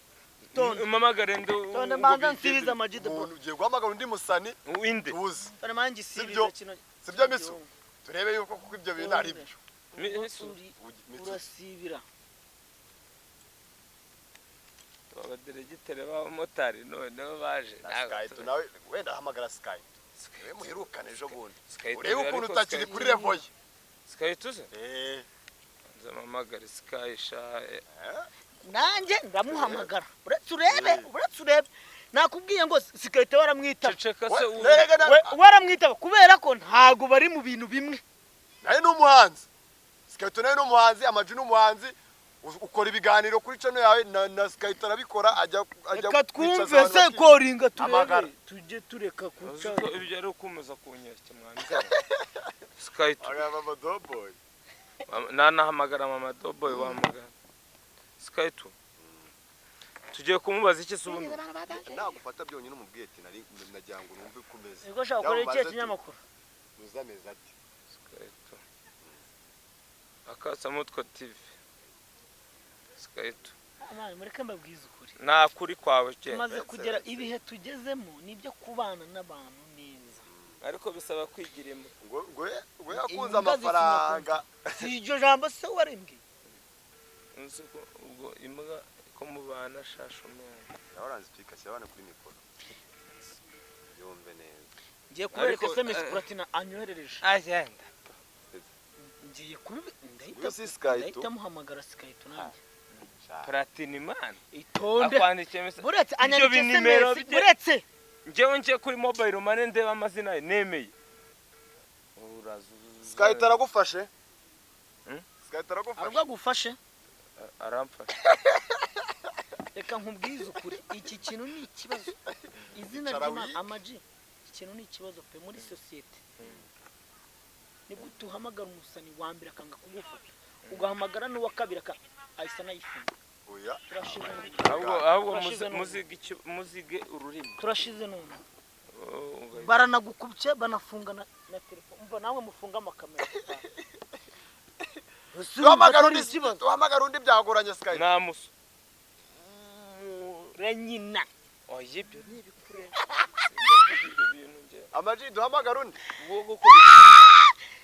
Speaker 2: Tonde.
Speaker 3: Mpamagare ndo.
Speaker 2: Tonde manza nsibiza Amaji de bro.
Speaker 1: Umuntu ugiye guhamagara undi musani
Speaker 3: Inde.
Speaker 1: tuzi.
Speaker 2: Tonde manza nsibiza kino.
Speaker 1: Sibyo Misu? Turebe yuko kuko ibyo bintu ari byo.
Speaker 2: Urasibira.
Speaker 3: Abaderegitere b'abamotari noneho baje.
Speaker 1: Skype nawe wenda hamagara Skype. We muherukane ejo bundi. Urebe ukuntu utakiri kuri level ye.
Speaker 3: Skype tuze? Nzamamagara Sky sha.
Speaker 2: Nanjye ndamuhamagara. Uretse urebe. Nakubwiye ngo Skype waramwitaba.
Speaker 3: Ceceka se
Speaker 2: waramwitaba kubera ko ntago bari mu bintu bimwe.
Speaker 1: Naye n'umuhanzi. Skype naye n'umuhanzi, Amaji n'umuhanzi. Ukora ibiganiro kuri channel yawe na Skype arabikora ajya
Speaker 2: reka twumve se koringa turebe tujye tureka kuca
Speaker 3: ibyo ari ukomeza kunyereka mwanza Skype
Speaker 1: mama Doboy
Speaker 3: nanahamagara mama Doboy wamagana Skype tugiye kumubaza iki se ubundi
Speaker 1: nagufata byonyine umubwiye ati nari nagira ngo numve kumeze
Speaker 2: niko shaka gukora iki kinyamakuru
Speaker 1: muzameze ati
Speaker 3: Skype Akasamutwe TV Skype.
Speaker 2: Amana mureke mbabwize ukuri.
Speaker 3: Nta kuri kwawe cyane.
Speaker 2: Tumaze kugera ibihe tugezemo nibyo kubana n'abantu neza.
Speaker 3: Ariko bisaba kwigira imwe.
Speaker 1: Ngo ngo yakunze amafaranga.
Speaker 2: Si iryo jambo se warembwe.
Speaker 3: Nzi ko ubwo imbwa ko mubana shasho mwana.
Speaker 1: Nahoranze pika cyabana kuri mikoro. Yumve neza.
Speaker 2: Ngiye kubereka SMS Platina anyoherereje.
Speaker 3: Agenda.
Speaker 2: Ngiye kubi ndahita muhamagara Skype nanjye.
Speaker 3: Platini man
Speaker 2: itonde
Speaker 3: akwandikiye message
Speaker 2: buretse anyandikiye SMS buretse
Speaker 3: njewe nje kuri mobile money ndeba amazina ye nemeye
Speaker 1: Skype aragufashe. Skype aragufashe.
Speaker 2: Aragufashe
Speaker 3: aramfashe.
Speaker 2: Reka nkubwize ukuri iki kintu ni ikibazo. Izina ry'Imana Amaji iki kintu ni ikibazo pe muri societe. Ni gute uhamagara umusani wa mbere akanga kugufata ugahamagara n'uwa kabiri ahisa nayifunga.
Speaker 1: Oya.
Speaker 3: Ahubwo muzige ururimi.
Speaker 2: Turashize none. Baranagukubye banafunga na telefone. Umva nawe mufunga amakamera.
Speaker 1: Duhamagara undi byagoranye Skype.
Speaker 3: Nta muso.
Speaker 2: Renyina.
Speaker 3: Oya ibyo ni ibikure.
Speaker 1: Amaji duhamagara undi.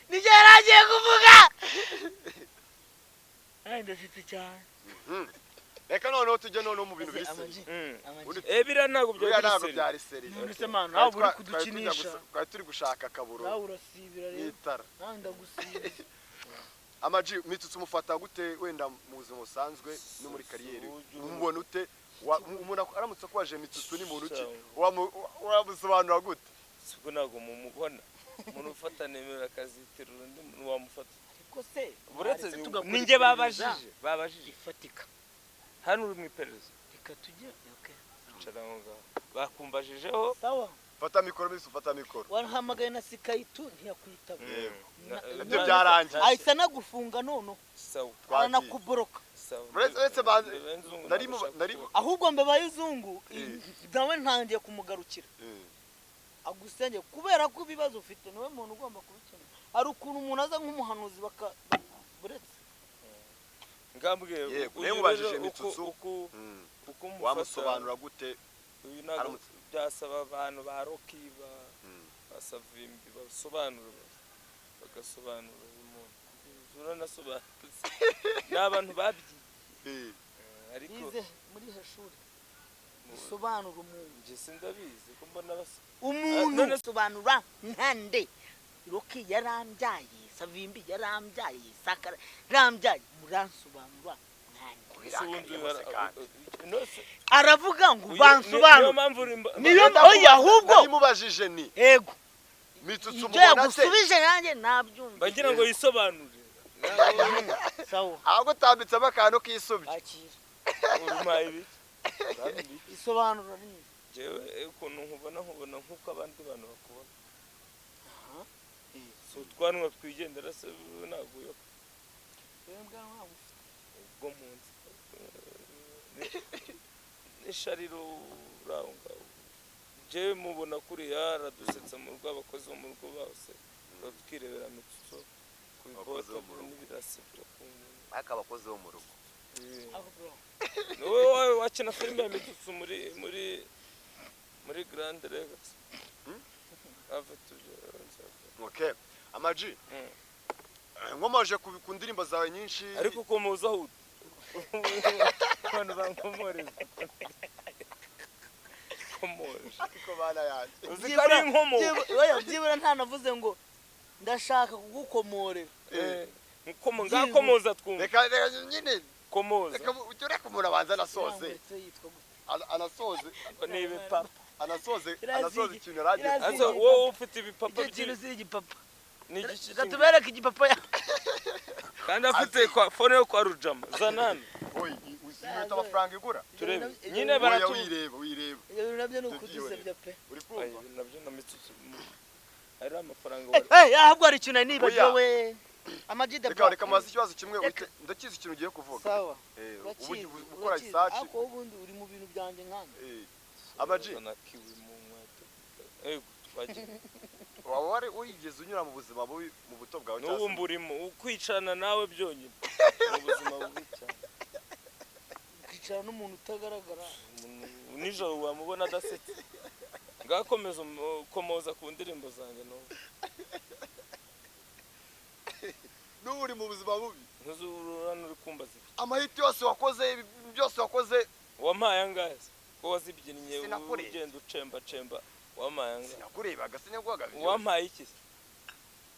Speaker 2: Nijye yaragiye kuvuga. Ndafite cyane.
Speaker 1: Reka noneho tujye noneho mu bintu biri seri.
Speaker 3: Biriya ntabwo byari seri.
Speaker 2: None se man nawe uri kudukinisha.
Speaker 1: Twari turi gushaka akaburo.
Speaker 2: Nawe urasibira rero.
Speaker 1: Itara.
Speaker 2: Nawe ndagusibira.
Speaker 1: Amaji Mitsutsu umufata gute wenda mu buzima busanzwe no muri kariyeri? Umubona ute? Umuntu aramutse akwaje Mitsutsu ni muntu ki? Wamusobanura gute?
Speaker 3: Sibwo ntabwo mumubona. Umuntu ufata nimero akazitirura undi wamufata.
Speaker 2: Se
Speaker 3: buretse ninjye babajije
Speaker 2: ifatika
Speaker 3: hano uri mu iperereza
Speaker 2: reka tujye okay
Speaker 3: cara ngaho bakumbajijeho
Speaker 2: sawa
Speaker 1: fata mikoro Misu fata mikoro
Speaker 2: warahamagaye na Skype ntiyakwitaba
Speaker 1: ibyo byarangiye
Speaker 2: ahisa nagufunga none
Speaker 3: sawa
Speaker 2: aranakuboroka
Speaker 3: sawa
Speaker 1: buretse nari
Speaker 2: ahubwo mbabaye izungu nawe ntangiye kumugarukira agusenge kubera ko ibibazo ufite niwe muntu ugomba kubikemura. Ari ukuntu umuntu aza nk'umuhanuzi baka buretse
Speaker 3: ngambwe
Speaker 1: yego Mitsutsu
Speaker 3: uko
Speaker 1: wamusobanura gute
Speaker 3: uyu ntabwo byasaba abantu ba Roki ba Savimbi basobanura bagasobanura uyu muntu uranasobanutse n'abantu babyigiye ariko
Speaker 2: bize muri hashuri bisobanura umuntu
Speaker 3: nje sindabizi ko mbona basa
Speaker 2: umuntu sobanura nkande Roki yarambyaye, Savimbi yarambyaye, Sakara yarambyaye, muransobanura nkande. Aravuga ngo bansobanura. Niyo oya ahubwo
Speaker 1: nimubajije ni.
Speaker 2: Yego.
Speaker 1: Mitsutsu mubona ate?
Speaker 2: Yagusubije nanjye nabyumva.
Speaker 3: Bagira ngo yisobanure.
Speaker 2: Sawa.
Speaker 1: Ahubwo tambitse akantu kisubye.
Speaker 2: Akira.
Speaker 3: Urumaye ibiki?
Speaker 2: Isobanura ni.
Speaker 3: Jewe ukuntu nkubona nkuko abandi bantu bakubona. So twanwa twigendera se naguyo. Ubwo munsi. Ni shariro uraho ngaho. Jewe mubona kuriya aradusetsa mu rugo, abakozi bo mu rugo bose twirebera Mitsutsu ku
Speaker 1: Abakozi
Speaker 3: bibote
Speaker 1: bo mu rugo.
Speaker 3: n'ibirasi birakumva.
Speaker 1: Ariko abakozi bo mu rugo.
Speaker 2: Ako bro.
Speaker 3: Wowe wakina filime ya Mitsutsu muri Grand Legacy. Ave tuje.
Speaker 1: Okay, Amaji, nkomoje ku ndirimbo zawe nyinshi.
Speaker 3: Ariko ukomoza aho abantu bankomoreza komoje.
Speaker 1: Ariko bana yanjye.
Speaker 3: Uzi ko ari inkomoko.
Speaker 2: Oya, byibura ntanavuze ngo ndashaka kugukomorera.
Speaker 3: Nkomo ngakomoza twumva.
Speaker 1: Reka nyine.
Speaker 3: Komoza.
Speaker 1: Reka ujye ureka umuntu abanza anasoze.
Speaker 2: Iriya yitwa gute?
Speaker 1: Anasoze.
Speaker 3: Ni ibipapa.
Speaker 1: Anasoze.
Speaker 2: Iriya
Speaker 1: Anasoze ikintu yari agiye
Speaker 2: iriya
Speaker 3: Ase
Speaker 1: kuvuga.
Speaker 3: wowe ufite ibipapa.
Speaker 2: Icyo kintu si igipapa.
Speaker 3: Ni igiki?
Speaker 2: Reka tubereke igipapa ya
Speaker 3: Kandi afite kwa phone yo kwa Rujama zanana.
Speaker 1: Oyi, uzi inkweto amafaranga igura?
Speaker 3: Turebe
Speaker 2: Ibyo
Speaker 3: nyine.
Speaker 1: Oya.
Speaker 3: Baratu
Speaker 1: Wireba, wireba.
Speaker 2: Ibyo bintu nabyo ni
Speaker 1: Ibyo
Speaker 2: ukudusebya pe.
Speaker 1: Uri
Speaker 3: Ay,
Speaker 1: kumva?
Speaker 3: nabyo na Mitsutsu ari amafaranga.
Speaker 2: Eh, ahubwo hari ikintu nari nibagiwe.
Speaker 1: Oya.
Speaker 2: We Ama-G the
Speaker 1: Reka
Speaker 2: Black.
Speaker 1: reka mubaze ikibazo kimwe.
Speaker 2: Reka.
Speaker 1: Ndakizi ikintu ugiye kuvuga.
Speaker 2: Sawa.
Speaker 1: Ubu
Speaker 2: Urakizi,
Speaker 1: ukora
Speaker 2: urakizi.
Speaker 1: isaci.
Speaker 2: Ariko wowe ubundi uri mu bintu byanjye nkanda.
Speaker 1: Ama-G.
Speaker 3: Na kiwi mu nkweto, ego twagiye.
Speaker 1: Waba wari wigeze unyura mu buzima bubi mu buto bwawe
Speaker 3: N'ubu
Speaker 1: cyangwa se
Speaker 3: mburimo, ukwicarana nawe byonyine mu buzima bubi cyane.
Speaker 2: Ukicara n'umuntu utagaragara.
Speaker 3: Umuntu nijoro wamubona adasetse. Ngakomeza komoza ku ndirimbo zanjye n'ubu.
Speaker 1: N'ubu uri mu buzima bubi?
Speaker 3: Ntuzurana uri kumbaza ibi.
Speaker 1: Amahiti yose wakoze, ibi byose wakoze.
Speaker 3: Wampaye angahe se? Ko wazibyinnye?
Speaker 1: Sinakureba.
Speaker 3: Ugenda ucembacemba, wampaye angahe?
Speaker 1: Sinakurebaga, sinaguhaga byose.
Speaker 3: Wampaye iki se?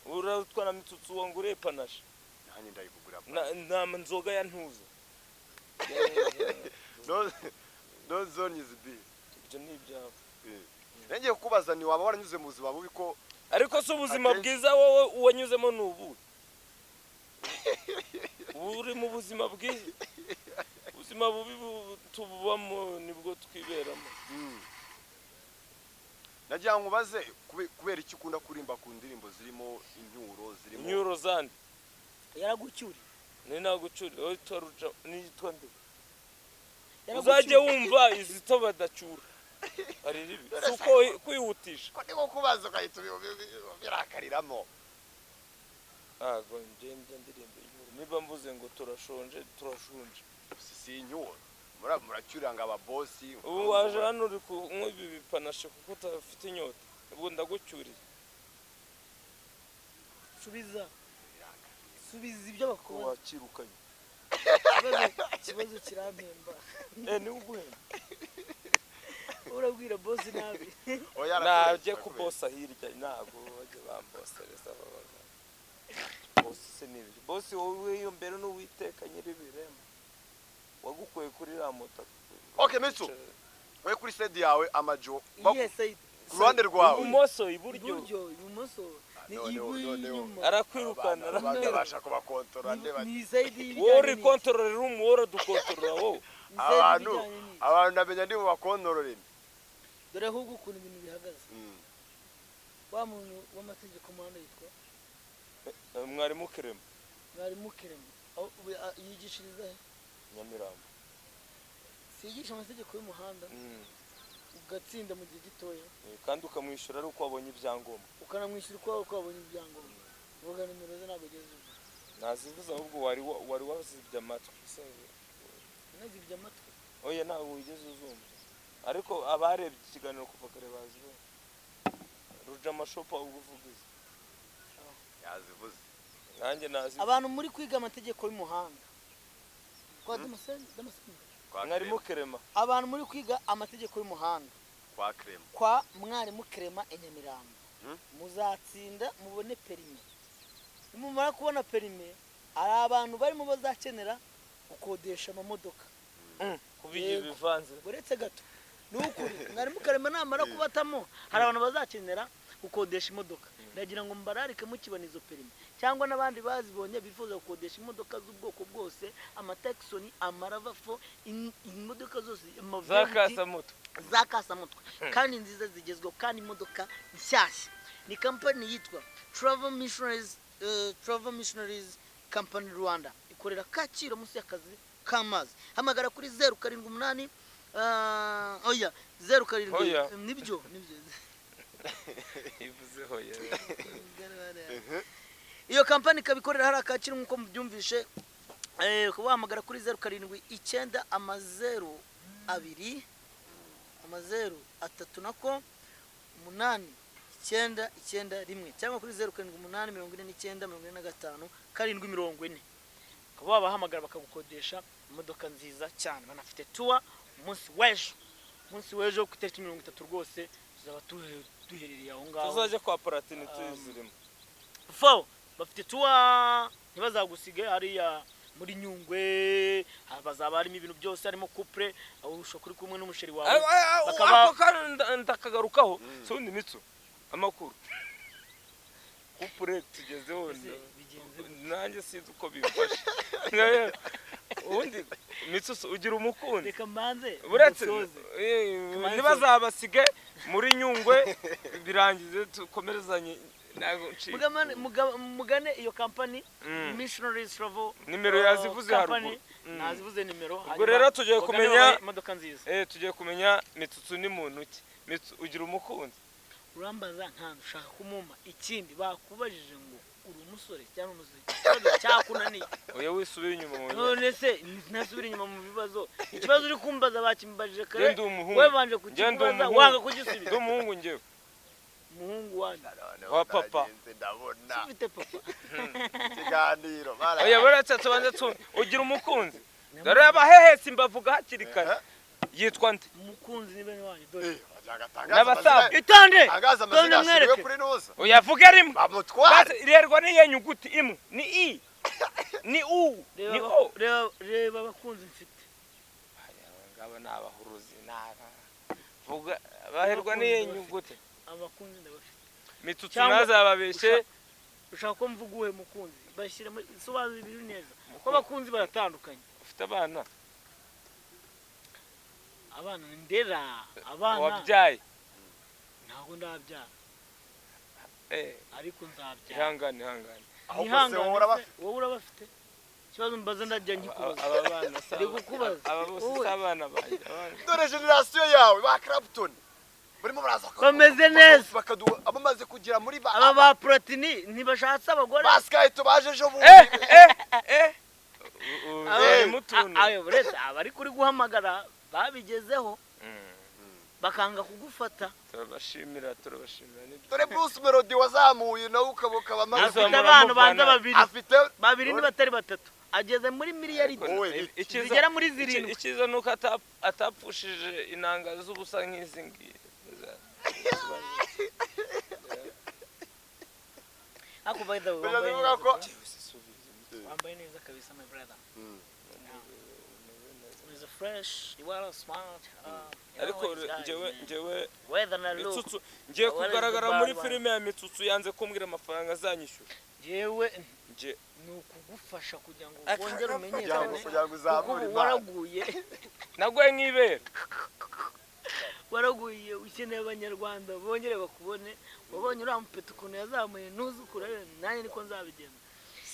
Speaker 3: Uratwara Mitsutsu wangu urepanashe.
Speaker 1: Nanjye ndayikugura.
Speaker 3: Nta nzoga ya ntuza.
Speaker 1: No zone is B.
Speaker 3: Ibyo ni ibyawe.
Speaker 1: Ngiye kukubaza ni waba waranyuze mu buzima bubi ko
Speaker 3: Ariko si ubuzima
Speaker 1: Akenshi-
Speaker 3: bwiza wowe wanyuzemo ni ubuhe? Ubu uri mu buzima bwiza? Ubuzima bubi tububamo nibwo twiberamo.
Speaker 1: Nagira ngo ubaze kubera iki ukunda kurimba ku ndirimbo zirimo incyuro, zirimo
Speaker 3: Inyuro zandi?
Speaker 2: Yaragucyuriye.
Speaker 3: Ni nagucuri wowe witwa Ruja nitwa nde?
Speaker 2: Yaragucyuriye.
Speaker 3: Uzajye wumva izito badacyura ari ribi, si uko kwihutisha.
Speaker 1: Ko ndimo kubaza ugahita ubirakariramo.
Speaker 3: Ntabwo njye njya ndirimba inyuro. Niba mvuze ngo turashonje, turashonje.
Speaker 1: Si incyuro, muracyuranga ababosi.
Speaker 3: Ubu waje hano uri kunywa ibi bipanashe kuko udafite inyota, ubwo ndagucyuriye.
Speaker 2: Subiza, subiza ibyo bakubaza.
Speaker 3: Wakirukanye.
Speaker 2: Ikibazo kirampemba.
Speaker 3: Eh, niwe uguhemba.
Speaker 2: Urabwira bosi nabi.
Speaker 1: Oya, arakubeshya,
Speaker 3: Najye ku
Speaker 1: arakubeshya.
Speaker 3: bosa hirya, ntabwo bajya bambosereza babaga bosi se n'ibyo bosi. Wowe iyo mbere n'Uwiteka nyir'ibirema wagukuye kuri iriya moto.
Speaker 1: Okay, Mitsu. We kuri side yawe, Amajo,
Speaker 2: Iyihe side?
Speaker 1: ku ruhande rwawe.
Speaker 3: Ibumoso, iburyo.
Speaker 2: Iburyo, ibumoso ni
Speaker 1: Noneho, noneho.
Speaker 2: inyuma.
Speaker 3: Arakwirukana.
Speaker 1: Abantu
Speaker 3: Arakwirukana.
Speaker 1: babasha kubakontorora ndeba.
Speaker 2: Ni side y'ibijyanye
Speaker 3: Wowe uri
Speaker 2: n'iki?
Speaker 3: kontorora room, wowe uradukontorora wowe.
Speaker 2: Ni side
Speaker 1: Abantu
Speaker 2: y'ibijyanye n'iki?
Speaker 1: abantu ndamenya ndi bubakontorore.
Speaker 2: Dore ahubwo ukuntu ibintu bihagaze. Wa muntu w'amategeko muhanda yitwa?
Speaker 3: Mwarimu Kerema.
Speaker 2: Mwarimu Kerema. Aho yigishiriza he?
Speaker 3: Nyamirambo.
Speaker 2: Siyigisha amategeko y'umuhanda? Ugatsinda mu gihe gitoya.
Speaker 3: Kandi ukamwishyura ari uko wabonye ibyangombwa.
Speaker 2: Ukanamwishyura uko wabonye ibyangombwa. Uvuga nimero ze ntabwo ugeze ubu.
Speaker 3: Nazivuze ahubwo wari wazibye amatwi se.
Speaker 2: Nazibye amatwi?
Speaker 3: Oya, ntabwo wigeze uzumva, ariko abarebye ikiganiro kuva kare bazibonye. Rujama shop ubwo uvuga izi.
Speaker 1: Yazivuze.
Speaker 3: Nanjye nazi.
Speaker 2: Abantu muri kwiga amategeko y'umuhanda kwa Damascene, Damascene.
Speaker 1: Kwa
Speaker 3: Mwarimu
Speaker 1: Clement.
Speaker 3: Kerema.
Speaker 2: Abantu muri kwiga amategeko y'umuhanda
Speaker 1: Kwa Clement.
Speaker 2: kwa mwarimu Kerema i Nyamirambo, muzatsinda mubone perime. Nimumara kubona perime, hari abantu barimo bazakenera gukodesha amamodoka.
Speaker 3: Kuba igihe
Speaker 2: Yego.
Speaker 3: bivanze.
Speaker 2: Uretse gato, ni ukuri mwarimu Karema namara kubatamo, hari abantu bazakenera gukodesha imodoka. Ndagira ngo mbararike mukibona izo perime, cyangwa n'abandi bazibonye bifuza gukodesha imodoka z'ubwoko bwose, amatakisoni, amaRAV4, imodoka zose,
Speaker 3: Za
Speaker 2: amaventi
Speaker 3: kasamutwe.
Speaker 2: Za kasamutwe kandi nziza zigezweho, kandi imodoka nshyashya. Ni kampani yitwa Travel Missionaries, Travel Missionaries Company Rwanda, ikorera Kacyiru munsi y'akazi k'amazi. Hamagara kuri 078 Oya, 07.
Speaker 3: Hoya.
Speaker 2: Nibyo.
Speaker 3: Ivuze hoya.
Speaker 2: Iyo kampani ikaba ikorera hariya Kacyiru nk'uko mubyumvishe. Kubahamagara kuri 079 0 2 0 3 nako 8 9 9 1, cyangwa kuri 078 49 45 7 40, ukaba wabahamagara bakagukodesha imodoka nziza cyane. Banafite tour umunsi w'ejo ku itariki 30. Rwose tuzaba duherereye aho ngaho.
Speaker 3: Tuzajya kwa Platini tuzirimo.
Speaker 2: Fo bafite tour, ntibazagusige hariya muri Nyungwe. Bazaba harimo ibintu byose, harimo couple, aho ushobora kuri kumwe n'umusheri wawe.
Speaker 3: Ako kantu ndakagarukaho. Si ubundi Mitsu, amakuru couple tugezeho.
Speaker 2: Ese bigenze gute?
Speaker 3: Nanjye sinzi uko bimfashe. Ubundi Mitsu, ugira umukunzi?
Speaker 2: Reka mbanze
Speaker 3: Uretse
Speaker 2: dusoze.
Speaker 3: Ntibazabasige muri Nyungwe, birangize tukomerezanye, ntabwo ncika.
Speaker 2: Mugane iyo kampani, Missionaries Travel
Speaker 3: Nimero yazivuze
Speaker 2: Company.
Speaker 3: haruguru.
Speaker 2: Nazivuze nimero.
Speaker 3: Ubwo
Speaker 2: Hanyuma
Speaker 3: rero tugiye
Speaker 2: mugane
Speaker 3: kumenya
Speaker 2: babahe imodoka nziza.
Speaker 3: Tugiye kumenya Mitsutsu ni muntu ki. Mitsu, ugira umukunzi?
Speaker 2: Urambaza nkantu ushaka kumuma ikindi. Bakubajije ngo uri umusore cyangwa umusore, ikibazo cyakunaniye.
Speaker 3: Oya, wisubira inyuma mu
Speaker 2: None se ntasubira inyuma mu bibazo? Ikibazo uri kumbaza bakimbajije kare.
Speaker 3: Njye ndi umuhungu.
Speaker 2: We banje
Speaker 3: Njye ndi
Speaker 2: kukikubaza,
Speaker 3: umuhungu.
Speaker 2: wanga kugisubiza.
Speaker 3: Ndi umuhungu njyewe.
Speaker 2: Umuhungu wanjye.
Speaker 3: Wa papa.
Speaker 1: Nagenze ndabona
Speaker 2: Ufite papa?
Speaker 1: ikiganiro.
Speaker 3: Oya, buretse tubanze tu ugira umukunzi? Dore abahehesi mbavuga hakiri kare. Yitwa nde?
Speaker 2: Umukunzi ni bene wanyu, dore.
Speaker 3: N'abasaza.
Speaker 2: Itonde.
Speaker 1: Tangaza
Speaker 2: Dore
Speaker 1: amazina yashyiriwe
Speaker 2: mwereke.
Speaker 1: kuri nuza.
Speaker 3: Oya, vuga rimwe.
Speaker 1: Bamutware.
Speaker 3: Basi, rerwa n'iyo nyuguti imwe, ni i, ni u,
Speaker 2: Reba
Speaker 3: ni o.
Speaker 2: Reba abakunzi mfite.
Speaker 3: Aba ngaba ni abahuruzi, ni aba vuga baherwa n'iyo nyuguti.
Speaker 2: Abakunzi ndabafite.
Speaker 3: Mitsutsu
Speaker 2: Cyangwa
Speaker 3: ntazababeshye.
Speaker 2: Ushaka ko mvuga uwuhe mukunzi? Bashyira muri sobanura ibintu neza, kuko abakunzi baratandukanye.
Speaker 3: Ufite abana?
Speaker 2: Abana ndera abana.
Speaker 3: Wabyaye?
Speaker 2: Ntabwo ndabyara. Ariko nzabyara.
Speaker 3: Ihangane, ihangane.
Speaker 1: Ahubwo se
Speaker 2: Ihangane.
Speaker 1: wowe urabafite?
Speaker 2: Wowe urabafite? Ikibazo mbaza ndajya nkikubaza.
Speaker 3: Aba bana si
Speaker 2: Ndi kukubaza.
Speaker 3: Aba bose
Speaker 2: Wowe.
Speaker 3: si abana banjye abana.
Speaker 1: Dore generasiyo yawe ba Clapton barimo baraza
Speaker 2: Bameze neza.
Speaker 1: Bakaduha abamaze kugera muri ba
Speaker 2: Aba ba Platini ntibashatse abagore.
Speaker 1: Ba Sky baje ejo bundi.
Speaker 3: Harimo utuntu.
Speaker 2: Ayo, uretse abari kuri guhamagara babigezeho bakanga kugufata.
Speaker 3: Turabashimira, turabashimira, nibyo.
Speaker 1: Dore Bruce Melody wazamuye nawe ukaba amaze
Speaker 3: Afite
Speaker 2: Afite
Speaker 3: Uzamura
Speaker 2: abana banza
Speaker 3: amuvana.
Speaker 2: babiri,
Speaker 1: afite
Speaker 2: babiri niba batari batatu, ageze muri miliyaridi
Speaker 1: Wowe
Speaker 2: zigera muri 7.
Speaker 3: Icyiza ni uko atapfushije inanga z'ubusa nk'izi ngizi.
Speaker 2: Ariko by the way,
Speaker 1: Bajya
Speaker 2: wambaye
Speaker 1: bivuga
Speaker 2: neza
Speaker 1: ko-
Speaker 2: bro. Wambaye neza kabisa, my brother. Is fresh, you are smart. You
Speaker 3: Ariko
Speaker 2: know what, guys,
Speaker 3: njyewe
Speaker 2: man.
Speaker 3: njyewe
Speaker 2: Weather na look.
Speaker 3: Mitsutsu ngiye
Speaker 2: Where is the
Speaker 3: kugaragara
Speaker 2: bad
Speaker 3: muri
Speaker 2: one?
Speaker 3: filime ya Mitsutsu, yanze kumbwira amafaranga azanyishyura.
Speaker 2: Jewe
Speaker 3: Nje
Speaker 2: ni ukugufasha kugira ngo wongere
Speaker 1: kugira ngo
Speaker 2: umenyekane,
Speaker 1: kugira ngo
Speaker 2: kuko
Speaker 1: uzamure
Speaker 2: ubu
Speaker 1: impano.
Speaker 2: waraguye.
Speaker 3: Naguye nk'ibere.
Speaker 2: Waraguye, ukeneye abanyarwanda bongere bakubone. Wabonye uriya mupeta ukuntu yazamuye, ntuzukure, nanjye niko nzabigenza.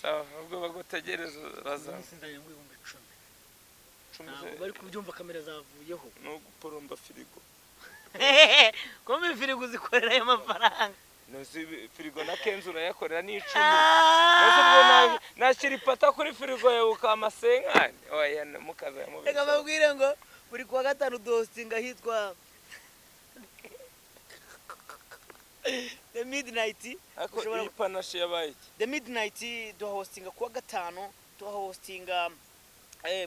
Speaker 3: Sawa, ubwo bagutegereza baza.
Speaker 2: Umunsi nzajya ngo 10,000.
Speaker 3: Cumi
Speaker 2: Ntabwo bari kubyumva, kamera zavuyeho.
Speaker 3: No guporomba firigo.
Speaker 2: Kumva firigo uzikorera ayo mafaranga?
Speaker 3: Ntuzi firigo na kenzi urayakorera n'icumi. Ntuzi ubwo nashyira ipata kuri firigo yawe ukama senkani, oya mukaza
Speaker 2: Reka
Speaker 3: yamubeshya.
Speaker 2: babwire ngo buri kuwa gatanu duhostinga ahitwa The Midnight.
Speaker 3: Ariko
Speaker 2: Ushobora
Speaker 3: iyi panache yabaye iki?
Speaker 2: The Midnight duhostinga kuwa gatanu, tuhostinga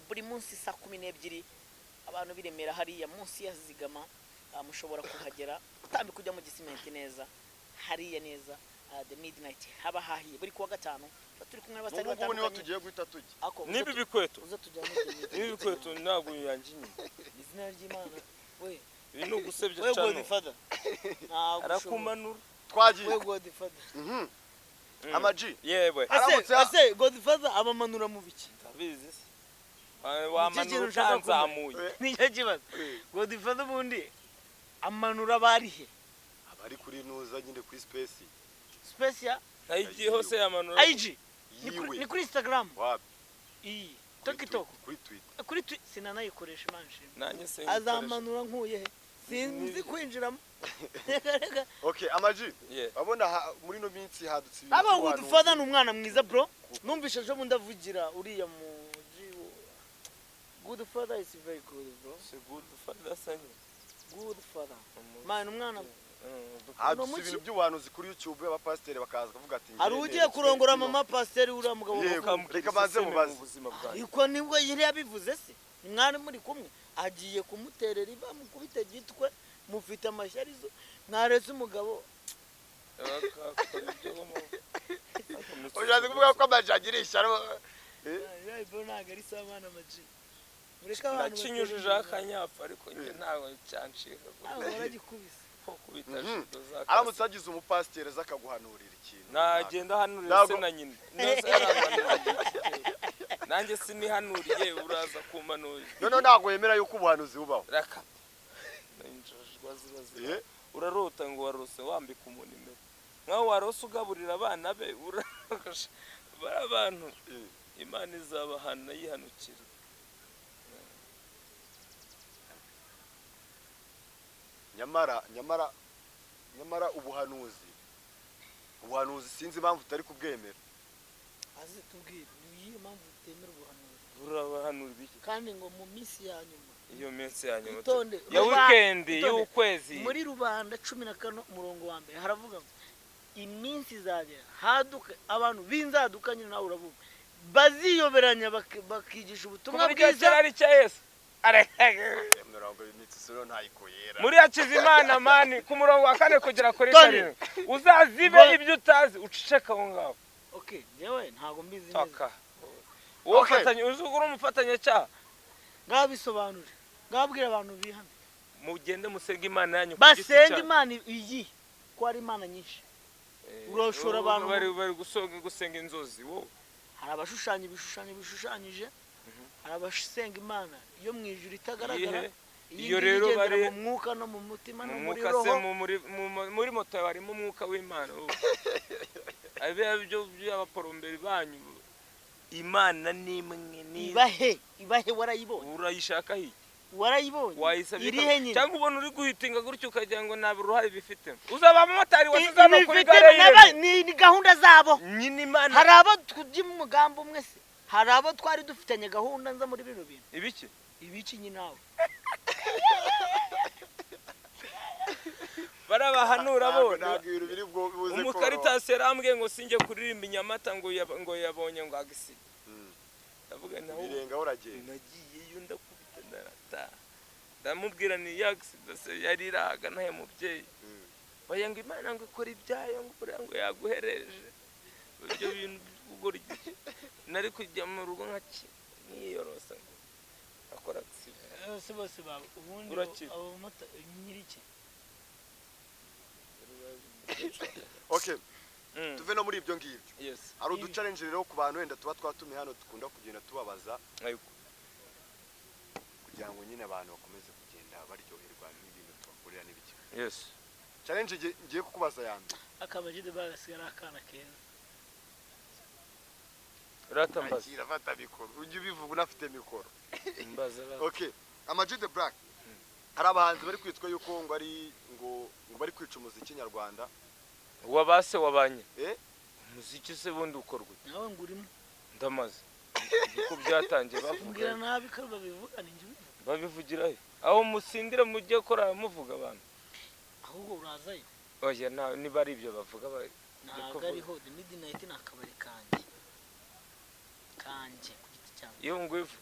Speaker 2: buri munsi saa 12. Abantu b'i Remera hariya munsi ya Zigama, mushobora kuhagera utambika ujya mu Gisimenti neza hariya neza. The Midnight haba hahiye buri kuwa gatanu, tuba turi kumwe n'abasitari
Speaker 1: Ubu ngubu niho
Speaker 2: batandukanye.
Speaker 1: tugiye guhita tujya.
Speaker 2: Ako, uze
Speaker 3: N'ibi bikweto,
Speaker 2: uze tujyane The Midnight.
Speaker 3: n'ibi bikweto ntabwo yanjye inyuma.
Speaker 2: Izina ry'Imana we.
Speaker 3: Ibi ni ugusebya.
Speaker 2: We
Speaker 3: Cano
Speaker 2: Godfather, ntabwo ushobora.
Speaker 3: Arakumanura.
Speaker 1: Twagiye.
Speaker 2: We Godfather.
Speaker 1: Amaji
Speaker 3: Yewe.
Speaker 2: Ese
Speaker 1: Aramutse
Speaker 2: ese Godfather abamanura mu biki?
Speaker 3: Ndabizi se.
Speaker 2: Nicyo
Speaker 3: Wamanura
Speaker 2: kintu ushaka
Speaker 3: utanzamuye.
Speaker 2: Nicyo kibazo. Godfather ubundi amanura abarihe?
Speaker 1: Abari kuri nuza nyine, kuri space.
Speaker 2: Space ya
Speaker 3: Nayigiye hose yamanura.
Speaker 2: IG ni kuri,
Speaker 1: Yiwe.
Speaker 2: ni kuri Instagram.
Speaker 1: Wapi?
Speaker 2: Iyi TikTok.
Speaker 1: Kuri Twitter.
Speaker 2: Kuri Twitter sinanayikoresha, Imana ishimwe.
Speaker 3: Nanjye se?
Speaker 2: Azamanura nkuye he? Sinzi kwinjiramo. Reka reka.
Speaker 1: Okay, Ama-G.
Speaker 3: Yeah.
Speaker 1: Urabona muri ino minsi hadutse ibintu
Speaker 2: Aba
Speaker 1: by'ubuhanuzi.
Speaker 2: Godfather ni umwana mwiza, bro. Numvise ejo bundi avugira uriya mu G. Good Father is very good, bro.
Speaker 3: C'est good father sanyu.
Speaker 2: Good Father, man, umwana.
Speaker 1: Hadutse
Speaker 2: Uno
Speaker 1: ibintu by'ubuhanuzi kuri YouTube, abapasiteri bakaza kuvuga ati
Speaker 2: Hari
Speaker 1: "Njye
Speaker 2: ugiye
Speaker 1: neretswe
Speaker 2: kurongora
Speaker 1: bino."
Speaker 2: mama pasiteri, uriya mugabo.
Speaker 1: Yego. Reka banze mubaze.
Speaker 3: Mu buzima bwanjye.
Speaker 2: Ariko nibwo yari yabivuze se, mwari muri kumwe, agiye kumuterera iva mukubite gitwe, mufite amashyarizo, mwaretse umugabo.
Speaker 3: Bakakora ibyo
Speaker 1: Ushatse kuvuga ko Ama-G agira ishyari?
Speaker 2: Bro, ntabwo ari sawa bana. Ama-G, mureke abantu
Speaker 3: Nakinyujijeho akanyapfa, ariko njye ntabwo cyancika.
Speaker 2: Ntabwo waragikubise.
Speaker 3: Ko kubita shido za
Speaker 1: Aramutse hagize umupasiteri aza akaguhanurira ikintu?
Speaker 3: Nagenda hanurira se na nyina. Nose aramanurira? Nanjye sinihanuriye, uraza kumpanurira?
Speaker 1: Noneho ntabwo wemera yuko ubuhanuzi bubaho?
Speaker 3: Raka, injajwa ziba ziba. Urarota ngo warose wambika umuntu impeta, nkaho warose ugaburira abana be. Bari abantu Imana izabahana yihanukira.
Speaker 1: Nyamara ubuhanuzi sinzi impamvu utari kubwemera.
Speaker 2: Aze tubwire ni iyihe mpamvu utemera ubuhanuzi?
Speaker 3: Urabahanura ibiki?
Speaker 2: Kandi ngo mu minsi ya nyuma.
Speaker 3: Iyo minsi ya nyuma
Speaker 2: Itonde.
Speaker 3: ya weekend
Speaker 2: Itonde.
Speaker 3: y'ukwezi.
Speaker 2: Muri Rubanda 14 umurongo wa mbere haravuga ngo iminsi izagera haduke abantu b'inzaduka, nyine nawe uravuga, baziyoberanya bakigisha ubutumwa
Speaker 3: Ku buryo
Speaker 2: bwiza.
Speaker 3: kera ari icya Yesu.
Speaker 1: Mirongo imitsi suro ntayikuyera.
Speaker 3: Muri Hakizimana mani ku murongo wa 4 kugera kuri
Speaker 2: Tony.
Speaker 3: 7, uzazibe ibyo utazi uceceka aho ngaho.
Speaker 2: Okay, njyewe ntabwo mbizi neza.
Speaker 3: Taka wowe. Ufatanye, uzi uri umufatanyacyaha.
Speaker 2: Ngaho bisobanure, ngaho bwira abantu bihane.
Speaker 3: Mugende musenge Imana yanyu ku giti
Speaker 2: Basenga
Speaker 3: cyanyu.
Speaker 2: Imana iyi ko hari imana nyinshi? Urashora abantu
Speaker 3: Bari gusenga inzozi wowe.
Speaker 2: Hari abashushanya ibishushanyo bishushanyije, hari abasenga Imana yo mu ijuru itagaragara.
Speaker 3: Iyihe?
Speaker 2: Iyi
Speaker 3: Iyo
Speaker 2: ngiyi
Speaker 3: rero
Speaker 2: igendera mu mwuka no mu mutima
Speaker 3: mu
Speaker 2: no muri
Speaker 3: mwuka se
Speaker 2: roho.
Speaker 3: muri moto yawe harimo umwuka w'Imana wowe. Abe byo by'abaporomberi banyu, Imana ni imwe ni
Speaker 2: Ibahe? Ibahe? Warayibonye?
Speaker 3: Urayishaka hirya.
Speaker 2: Warayibonye?
Speaker 3: Wayisabye
Speaker 2: Irihe nyine?
Speaker 3: Cyangwa ubona uri guhitinga gutyo ukagira ngo nta ruhare bifitemo, uzaba abamotari wasize hano kuri
Speaker 2: Ibifite
Speaker 3: gare y'Irembo.
Speaker 2: ni gahunda zabo.
Speaker 3: Nyine Imana
Speaker 2: Hari abo tujya mu mugambi umwe se? Hari abo twari dufitanye gahunda nza muri bino bintu.
Speaker 3: Ibiki?
Speaker 2: Ibiki nyine nawe?
Speaker 3: Barabahanura bo.
Speaker 1: Ntabwo ibintu biri buze koroha.
Speaker 3: Umukaritasi yarambwiye ngo sinjye kuririmba i Nyamata, ngo yabonye ngo agisida. Ndavuga nawe
Speaker 1: Birengaho uragenda.
Speaker 3: Nagiyeyo ndakubita ndarataha, ndamubwira ni ya agisida se yari irahaga nawe mubyeyi. Oya, ngo Imana ngo ikora ibyayo, ngo buriya ngo yaguhereje ibyo bintu by'ubugoryi. Nari kujya mu rugo nkiyorosa ngo akora agisida.
Speaker 2: Bose bose baba ubundi.
Speaker 3: Urakira.
Speaker 2: Abo bamotari nyiriki.
Speaker 1: Okay, tuve no muri ibyo ngibyo.
Speaker 3: Yes.
Speaker 1: Hari uduchallenge rero ku bantu wenda tuba twatumiye hano dukunda kugenda tubabaza
Speaker 3: Ayiko.
Speaker 1: kugira ngo nyine abantu bakomeze kugenda baryoherwa n'ibintu tubakorera n'ibiki.
Speaker 3: Yes.
Speaker 1: Challenge ngiye kukubaza ya mbere.
Speaker 2: Akabajide bagasigara akana keza.
Speaker 3: Uratambaza.
Speaker 1: Akira, fata mikoro, ujye ubivuga unafite mikoro.
Speaker 3: Mbaza rata.
Speaker 1: Okay, Ama-G The Black, hari abahanzi bari kwitwa yuko ngo ari ngo bari kwica umuziki nyarwanda.
Speaker 3: Wabase wabanye.
Speaker 1: Eh?
Speaker 3: Umuziki se bundi ukorwa ute?
Speaker 2: Nawe ngo urimo.
Speaker 3: Ndamaze niko byatangiye bavuga.
Speaker 2: Mbwira nabi ko babivuga, ni njye ubivuga.
Speaker 3: Babivugira he? Aho musindira mujye kora muvuga abantu.
Speaker 2: Ahubwo urazayo.
Speaker 3: Oya, nta niba ari ibyo bavuga
Speaker 2: Ntabwo
Speaker 3: kuvuga.
Speaker 2: ariho The Midnight ni akabari kanjye ku giti cyanjye.
Speaker 3: Iyo ngwivu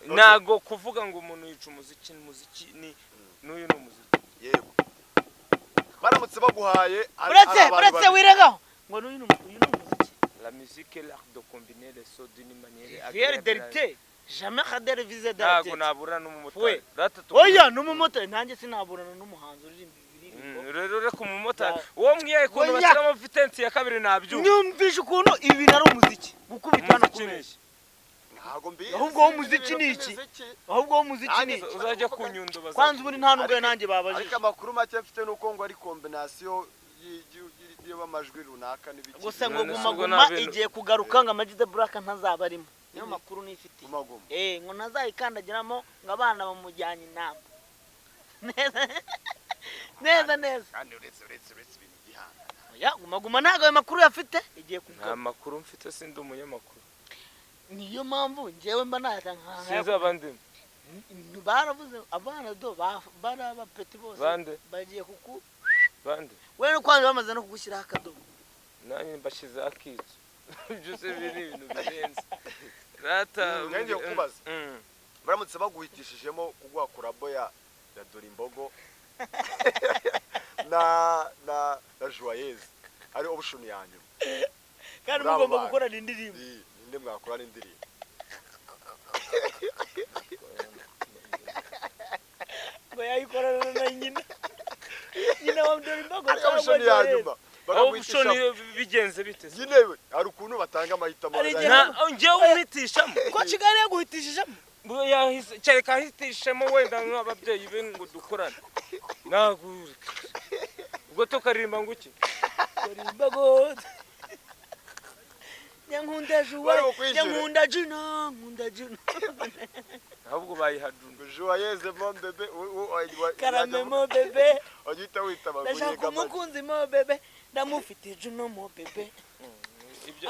Speaker 3: ntago kuvuga ngo umuntu yica umuziki, umuziki ni n'uyu ni umuziki.
Speaker 1: Yego, baramutse baguhaye
Speaker 2: Uretse
Speaker 1: ari abantu
Speaker 2: uretse
Speaker 1: babiri.
Speaker 2: wirengaho ngo n'uyu ni uyu ni umuziki.
Speaker 3: La musique est l'art de combiner les sons d'une manière
Speaker 2: Fier
Speaker 3: agréable.
Speaker 2: derite jamais khadere vise de la
Speaker 3: Ntago
Speaker 2: tête.
Speaker 3: nabura n'umumotari.
Speaker 2: We.
Speaker 3: Rata
Speaker 2: Oya, n'umumotari nanjye sinaburana n'umuhanzi uririmba ibiririmbo.
Speaker 3: Rero reka umumotari uwo mbwiye ukuntu
Speaker 2: Oya.
Speaker 3: bashyiramo vitesse ya kabiri nabyumva.
Speaker 2: Nyumvishe ukuntu ibi bintu ari umuziki, gukubita hano
Speaker 3: Umuziki
Speaker 2: ku
Speaker 3: ni
Speaker 2: meza.
Speaker 3: iki?
Speaker 1: Ntabwo mbizi.
Speaker 2: Ahubwo wowe umuziki ni iki?
Speaker 1: Imiziki.
Speaker 2: Ahubwo wowe umuziki ni iki?
Speaker 3: Uzajya ku Nyundo baza.
Speaker 2: Kwanza ubundi nta nubwo nanjye babajije.
Speaker 1: Ariko amakuru make mfite ni uko ngo ari combination y'amajwi runaka n'ibiki.
Speaker 2: Gusa ngo
Speaker 3: None se
Speaker 2: Guma
Speaker 3: ubwo
Speaker 2: Guma
Speaker 3: nta bintu-
Speaker 2: igiye kugaruka ngo Ama-G The Black ntazaba arimo. Niyo makuru nifitiye.
Speaker 1: Guma Guma.
Speaker 2: Ngo ntazayikandagiramo ngo abana bamujyanye inama. Neza neza neza.
Speaker 1: Kandi uretse ibintu gihanga.
Speaker 2: Oya, Guma Guma ntago ayo makuru yafite igiye kugaruka.
Speaker 3: Nta makuru mfite, sindi umunyamakuru.
Speaker 2: Niyo mpamvu njyewe mba natanga.
Speaker 3: Sinzi abandi.
Speaker 2: Baravuze abana do baraba peti bose bagiye kuku
Speaker 3: bande.
Speaker 2: We no kwanza bamaze no kugushyiraho akadomo.
Speaker 3: Nanjye mbashize akitso. Byose biri ibintu birenze. Rata
Speaker 1: ngiye kubaza. Baramutse baguhitishijemo kuguha kurabo ya Dorimbogo na Joyeuse ari option yanyu.
Speaker 2: Kandi mugomba gukorana indirimbo.
Speaker 1: Ninde mwakorana indirimbo?
Speaker 2: Ngo yayikorana na nyina. Nyina wa Dorimbogo
Speaker 1: cyangwa option yanyu.
Speaker 3: Option bigenze bite?
Speaker 1: Nyine hari ukuntu batanga amahitamo.
Speaker 3: Ngewe umwitishamo.
Speaker 2: Ko Kigali yaguhitishijemo?
Speaker 3: Yahise kereka ahitishemo wenda nk'ababyeyi be ngo dukorane. Nagure. Ubwo tukaririmba ngo iki?
Speaker 2: Dorimbogo. Nyankunda Juwa, nyankunda Juno, nkunda Juno.
Speaker 3: Ahubwo bayiha Juno.
Speaker 1: Joyeuse mon bébé,
Speaker 2: Karame mon bébé.
Speaker 1: Ojita wita
Speaker 2: ndashaka umukunzi mon bébé, ndamufite Juno mon bébé.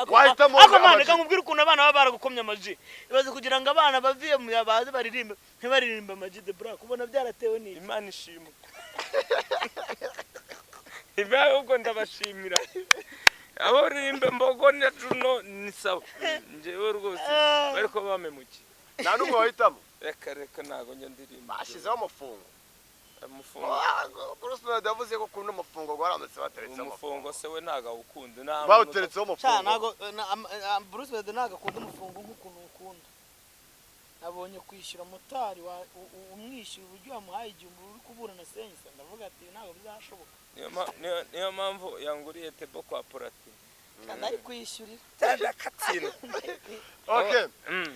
Speaker 1: Wahitamo
Speaker 2: ako mwana reka nkubwire ukuntu abana baba baragukomye amaji. Ibaze kugira ngo abana baviye mu yabaze baririmbe, ntibaririmbe amaji de Black, ubona byaratewe n'iki?
Speaker 3: Imana ishimwe. Imana ubwo ndabashimira. Abo rimbe mbogo na Juno ni sawa. Njewe rwose bariko bamemuki.
Speaker 1: Nta numwe wahitamo.
Speaker 3: Reka ntago njya ndirimba.
Speaker 1: Bashizeho amafungo.
Speaker 3: Amafungo.
Speaker 1: Bruce Melody yavuze ko kuno amafungo gwaramutse bateretse
Speaker 3: umufungo se we ntago awukunda. Nta
Speaker 1: bawuteretseho umufungo.
Speaker 2: Cha ntago Bruce Melody ntago akunda umufungo nk'ukuntu ukunda. Nabonye kwishyura motari wa umwishyura uburyo wamuhaye igihumbi uri kuburana sensa, ndavuga ati ntago bizashoboka.
Speaker 3: Niyo mpamvu yanguriye tebo kwa Platini.
Speaker 2: Kandi ari kwishyurira.
Speaker 3: Ndakatsina.
Speaker 1: Okay.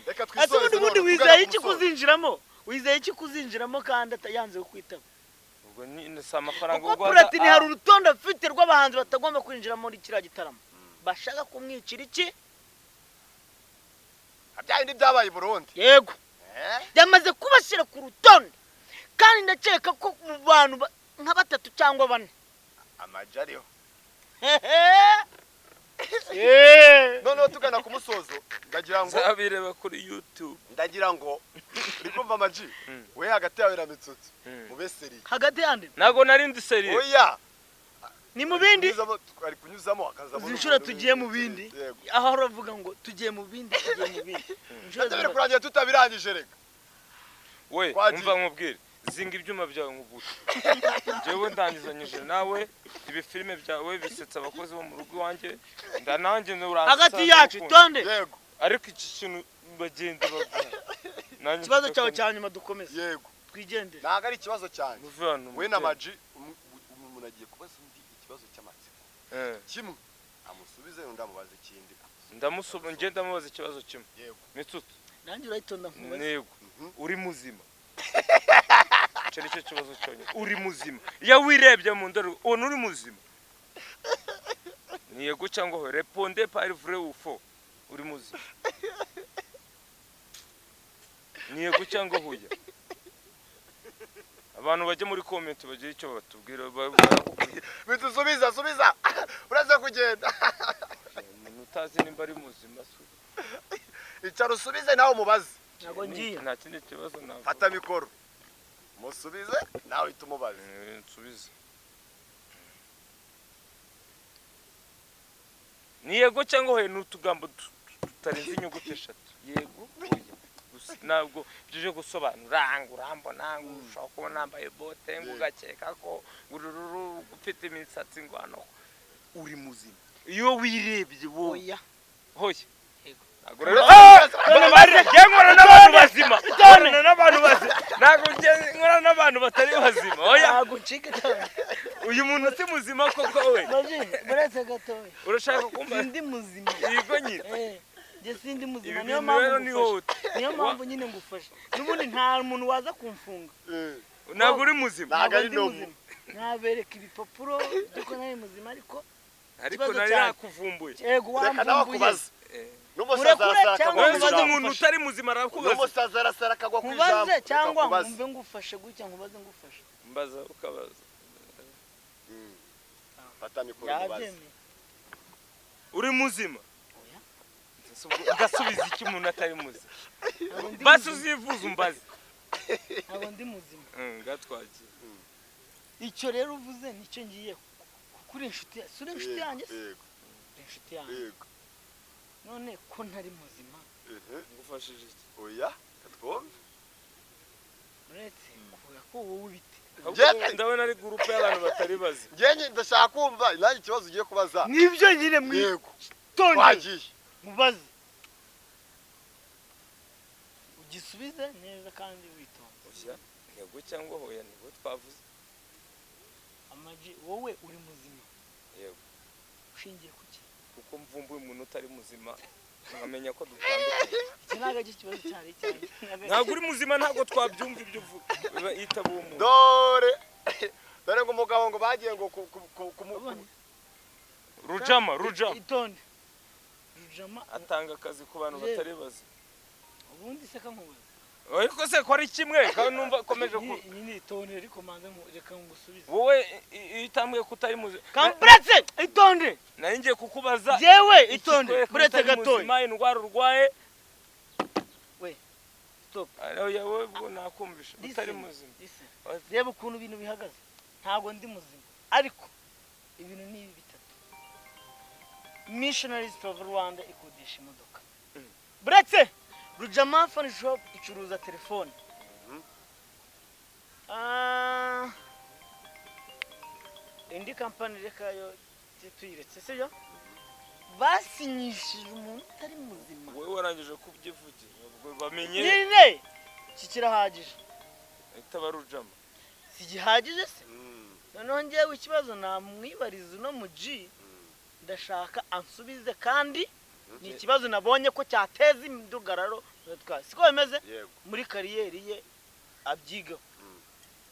Speaker 1: Reka twisoreze.
Speaker 2: Ubundi wizeye iki kuzinjiramo? Wizeye iki kuzinjiramo kandi yanze kukwitaba?
Speaker 3: Ubwo ni si amafaranga
Speaker 2: ubwo Platini hari urutonde afite rw'abahanzi batagomba kwinjira muri kiriya gitaramo. Bashaka kumwicira iki?
Speaker 1: Bya byabaye i Burundi.
Speaker 2: Yego. Yamaze kubashyira ku rutonde. Kandi ndakeka ko mu bantu nka batatu cyangwa bane
Speaker 1: amaji ariho. Noneho tugana ku musozo ndagira ngo
Speaker 3: zabireba kuri YouTube.
Speaker 1: Ndagira ngo uri kumva amaji we hagati yawe na Mitsutsu mube seriye.
Speaker 2: Hagati yande?
Speaker 3: Ntago nari ndi seriye.
Speaker 1: Oya.
Speaker 2: Ni mu bindi?
Speaker 1: Ari kunyuzamo akazamo.
Speaker 2: Inshuro tugiye mu bindi. Aho uravuga ngo tugiye mu bindi, tugiye mu bindi.
Speaker 1: Inshuro biri kurangira tutabirangije reka.
Speaker 3: We umva nkubwire. Zinga ibyuma byawe nkubute. Jewe ndangizanyije nawe ibi filime byawe bisetsa abakozi bo mu rugo iwanjye ndanange uransa
Speaker 2: hagati yacu tonde.
Speaker 1: Yego.
Speaker 3: Ariko iki kintu bagenda bavuga.
Speaker 2: Ikibazo cyawe cya nyuma dukomeze.
Speaker 1: Yego.
Speaker 2: Twigendere.
Speaker 1: Ntago ari ikibazo cyanjye. We na Maji umuntu agiye kubaza undi ikibazo cy'amatsiko. Kimwe amusubize undi amubaza ikindi.
Speaker 3: Ndamusubiza nge ndamubaza ikibazo kimwe.
Speaker 1: Yego.
Speaker 3: Mitsutsu.
Speaker 2: Nanjye urayitonda nkubaze.
Speaker 3: Yego. Uri muzima. Icyo nicyo kibazo cyonyine. Uri muzima. Iyo wirebye mu ndorerwamo ubona uri muzima. Ni yego cyangwa répondez par vrai ou faux. Uri muzima. Ni yego cyangwa hoya. Abantu bajye muri comment bagire icyo batubwira.
Speaker 1: Bitusubiza subiza. Uraza kugenda.
Speaker 3: Umuntu utazi nimba ari muzima.
Speaker 1: Icara usubize nawe umubaze.
Speaker 2: Ntago ngiye.
Speaker 3: Nta kindi kibazo navuga.
Speaker 1: Fata mikoro. Musubize nawe itumubaze.
Speaker 3: Nsubize. Ni yego cyangwa hoya n'utugambo tutarenze inyuguti eshatu. Yego oya. Gusa ntabwo byo gusobanura ngo urambona ngo ushobora kuba nambaye bote ngo ugakeka ko urururu ufite imisatsi ngo hano uri muzima. Iyo wirebye wowe.
Speaker 2: Oya.
Speaker 3: Hoya.
Speaker 2: Yego.
Speaker 3: Ntabwo rero nkora n'abantu bazima. Nkora n'abantu bazima. Ntabwo nkora n'abantu batari bazima. Oya.
Speaker 2: Ntabwo ncika cyane.
Speaker 3: Uyu muntu si muzima koko we.
Speaker 2: Buretse gatoya.
Speaker 3: Urashaka kumva?
Speaker 2: Sindi muzima.
Speaker 3: Yego nyine.
Speaker 2: Njye sindi muzima niyo mpamvu niyo mpamvu nyine ngufasha. N'ubundi nta muntu waza kumfunga.
Speaker 3: Ntabwo uri muzima.
Speaker 1: Ntabwo ari muzima.
Speaker 2: Nabereka ibipapuro by'uko nari muzima ariko
Speaker 3: nari nakuvumbuye.
Speaker 2: Yego wamvumbuye.
Speaker 1: N'umusazi
Speaker 2: Urekure
Speaker 1: arasara
Speaker 2: cyangwa
Speaker 1: akagwa ku
Speaker 3: Wese
Speaker 2: nkubaze
Speaker 1: ijambo.
Speaker 3: umuntu utari muzima arakubaza.
Speaker 1: N'umusazi arasara akagwa ku ijambo.
Speaker 2: Nkubaze
Speaker 1: Reka
Speaker 2: cyangwa
Speaker 1: nkubaze.
Speaker 2: nkumve ngufashe gutya, nkubaze ngufashe.
Speaker 3: Mbaza ukabaza.
Speaker 1: Fata mikoro mubaze.
Speaker 2: Yabyemeye.
Speaker 3: Uri muzima?
Speaker 2: Oya.
Speaker 3: Ndasubiza iki umuntu atari muzima?
Speaker 2: Ntabwo ndi
Speaker 3: Basi
Speaker 2: muzima.
Speaker 3: uzivuza umbaze.
Speaker 2: Ntabwo ndi muzima.
Speaker 3: Ngatwagiye.
Speaker 2: Icyo rero uvuze nicyo ngiye, kuko uri inshuti, si uri inshuti yanjye se?
Speaker 1: Yego.
Speaker 2: Uri inshuti yanjye.
Speaker 1: Yego.
Speaker 2: None ko ntari muzima?
Speaker 3: Ngufashije iki?
Speaker 1: Oya, twumve.
Speaker 2: Uretse kuvuga ko wowe ubite.
Speaker 3: Ahubwo ndabona ari groupe y'abantu batari bazima.
Speaker 1: Njye ndashaka kumva nanjye ikibazo ugiye kubaza.
Speaker 2: Nibyo nyine.
Speaker 1: Yego.
Speaker 2: Mwitonde.
Speaker 1: Twagiye.
Speaker 2: Mubaze ugisubize neza kandi witonze.
Speaker 3: Oya, yego cyangwa hoya, nibwo twavuze.
Speaker 2: Amaji, wowe uri muzima?
Speaker 3: Yego.
Speaker 2: Ushingiye ku ki?
Speaker 3: Kuko mvumbuye umuntu utari muzima nkamenya ko dutandukanye.
Speaker 2: Iki ntabwo ari ikibazo cyari cyane.
Speaker 3: Ntabwo uri muzima, ntabwo twabyumva ibyo uvuga. Biba yitaba uwo muntu.
Speaker 1: Dore dore ngo umugabo ngo bagiye ngo
Speaker 2: Ubonye?
Speaker 3: Rujama, Rujama.
Speaker 2: Itonde, Rujama.
Speaker 3: Atanga akazi ku bantu batari bazima.
Speaker 2: Ubundi se kankubaza.
Speaker 3: Ariko se ko ari kimwe kandi numva akomeje ku
Speaker 2: Nyine itonde, ariko manze reka ngusubize.
Speaker 3: Wowe iyo utambwiye ko utari muzima.
Speaker 2: Kamburetse, itonde.
Speaker 3: Nari ngiye kukubaza
Speaker 2: Jewe itonde.
Speaker 3: ikikwereka
Speaker 2: Buretse
Speaker 3: utari
Speaker 2: gatoya.
Speaker 3: muzima, indwara urwaye.
Speaker 2: We, stop.
Speaker 3: Oya, wowe ubwo nakumvisha utari
Speaker 2: Listen,
Speaker 3: muzima.
Speaker 2: listen.
Speaker 3: Oya.
Speaker 2: Reba ukuntu ibintu bihagaze. Ntabwo ndi muzima, ariko ibintu ni ibi bitatu: Missionaries of Rwanda ikodesha imodoka, buretse Rujama Phone Shop icuruza telefone. Ah, indi kampani reka yo tuyiretse, sibyo? Basinyishije umuntu utari muzima.
Speaker 3: Wowe warangije kubyivugira, ubwo bamenye.
Speaker 2: Nyine iki kirahagije.
Speaker 3: Itaba Rujama.
Speaker 2: Si gihagije se? Noneho ngewe ikibazo namwibariza uno mu G, ndashaka ansubize, kandi ni ikibazo nabonye ko cyateza imidugararo, siko bimeze?
Speaker 1: Yego.
Speaker 2: Muri career ye abyigaho,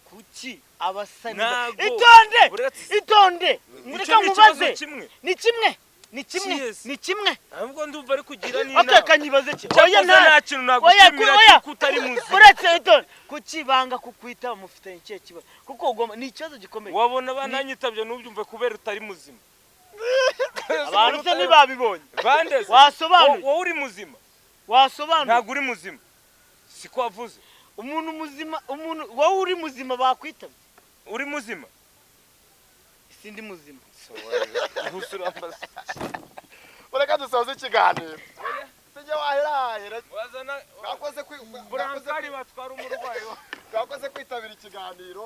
Speaker 2: kuki abasani
Speaker 3: Ntago.
Speaker 2: Itonde.
Speaker 3: Uretse
Speaker 2: Itonde.
Speaker 3: Icyo
Speaker 2: Mureka
Speaker 3: ni ikibazo
Speaker 2: nkubaze.
Speaker 3: kimwe.
Speaker 2: Ni kimwe, ni kimwe.
Speaker 3: Yes.
Speaker 2: Ni kimwe.
Speaker 3: Ahubwo ndumva ari kugira
Speaker 2: Okay.
Speaker 3: n'inama.
Speaker 2: Kanyibaze ki?
Speaker 3: Cyakoze
Speaker 2: Oya, nta
Speaker 3: nta kintu
Speaker 2: oya
Speaker 3: nagushimira
Speaker 2: oya.
Speaker 3: cy'uko utari muzima.
Speaker 2: Uretse, itonde. Kuki banga kukwita? Mufitanye ikihe kibazo? Kuko ugomba, ni ikibazo gikomeye.
Speaker 3: Wabona bananyitabye ntubyumve kubera utari muzima.
Speaker 2: Abantu se ntibabibonye?
Speaker 3: Bandeze.
Speaker 2: Wasobanuye.
Speaker 3: Wowe uri muzima?
Speaker 2: Wasobanuye.
Speaker 3: Ntabwo uri muzima, siko wavuze?
Speaker 2: Umuntu muzima, umuntu, wowe uri muzima bakwitabye?
Speaker 3: Uri muzima?
Speaker 2: Sindi muzima.
Speaker 3: Gusa urambaza.
Speaker 1: Reka dusoze ikiganiro, sijya wahera.
Speaker 3: Wazana
Speaker 1: Mwakoze
Speaker 3: brancard batwara umurwayi.
Speaker 1: Mwakoze kwitabira ikiganiro.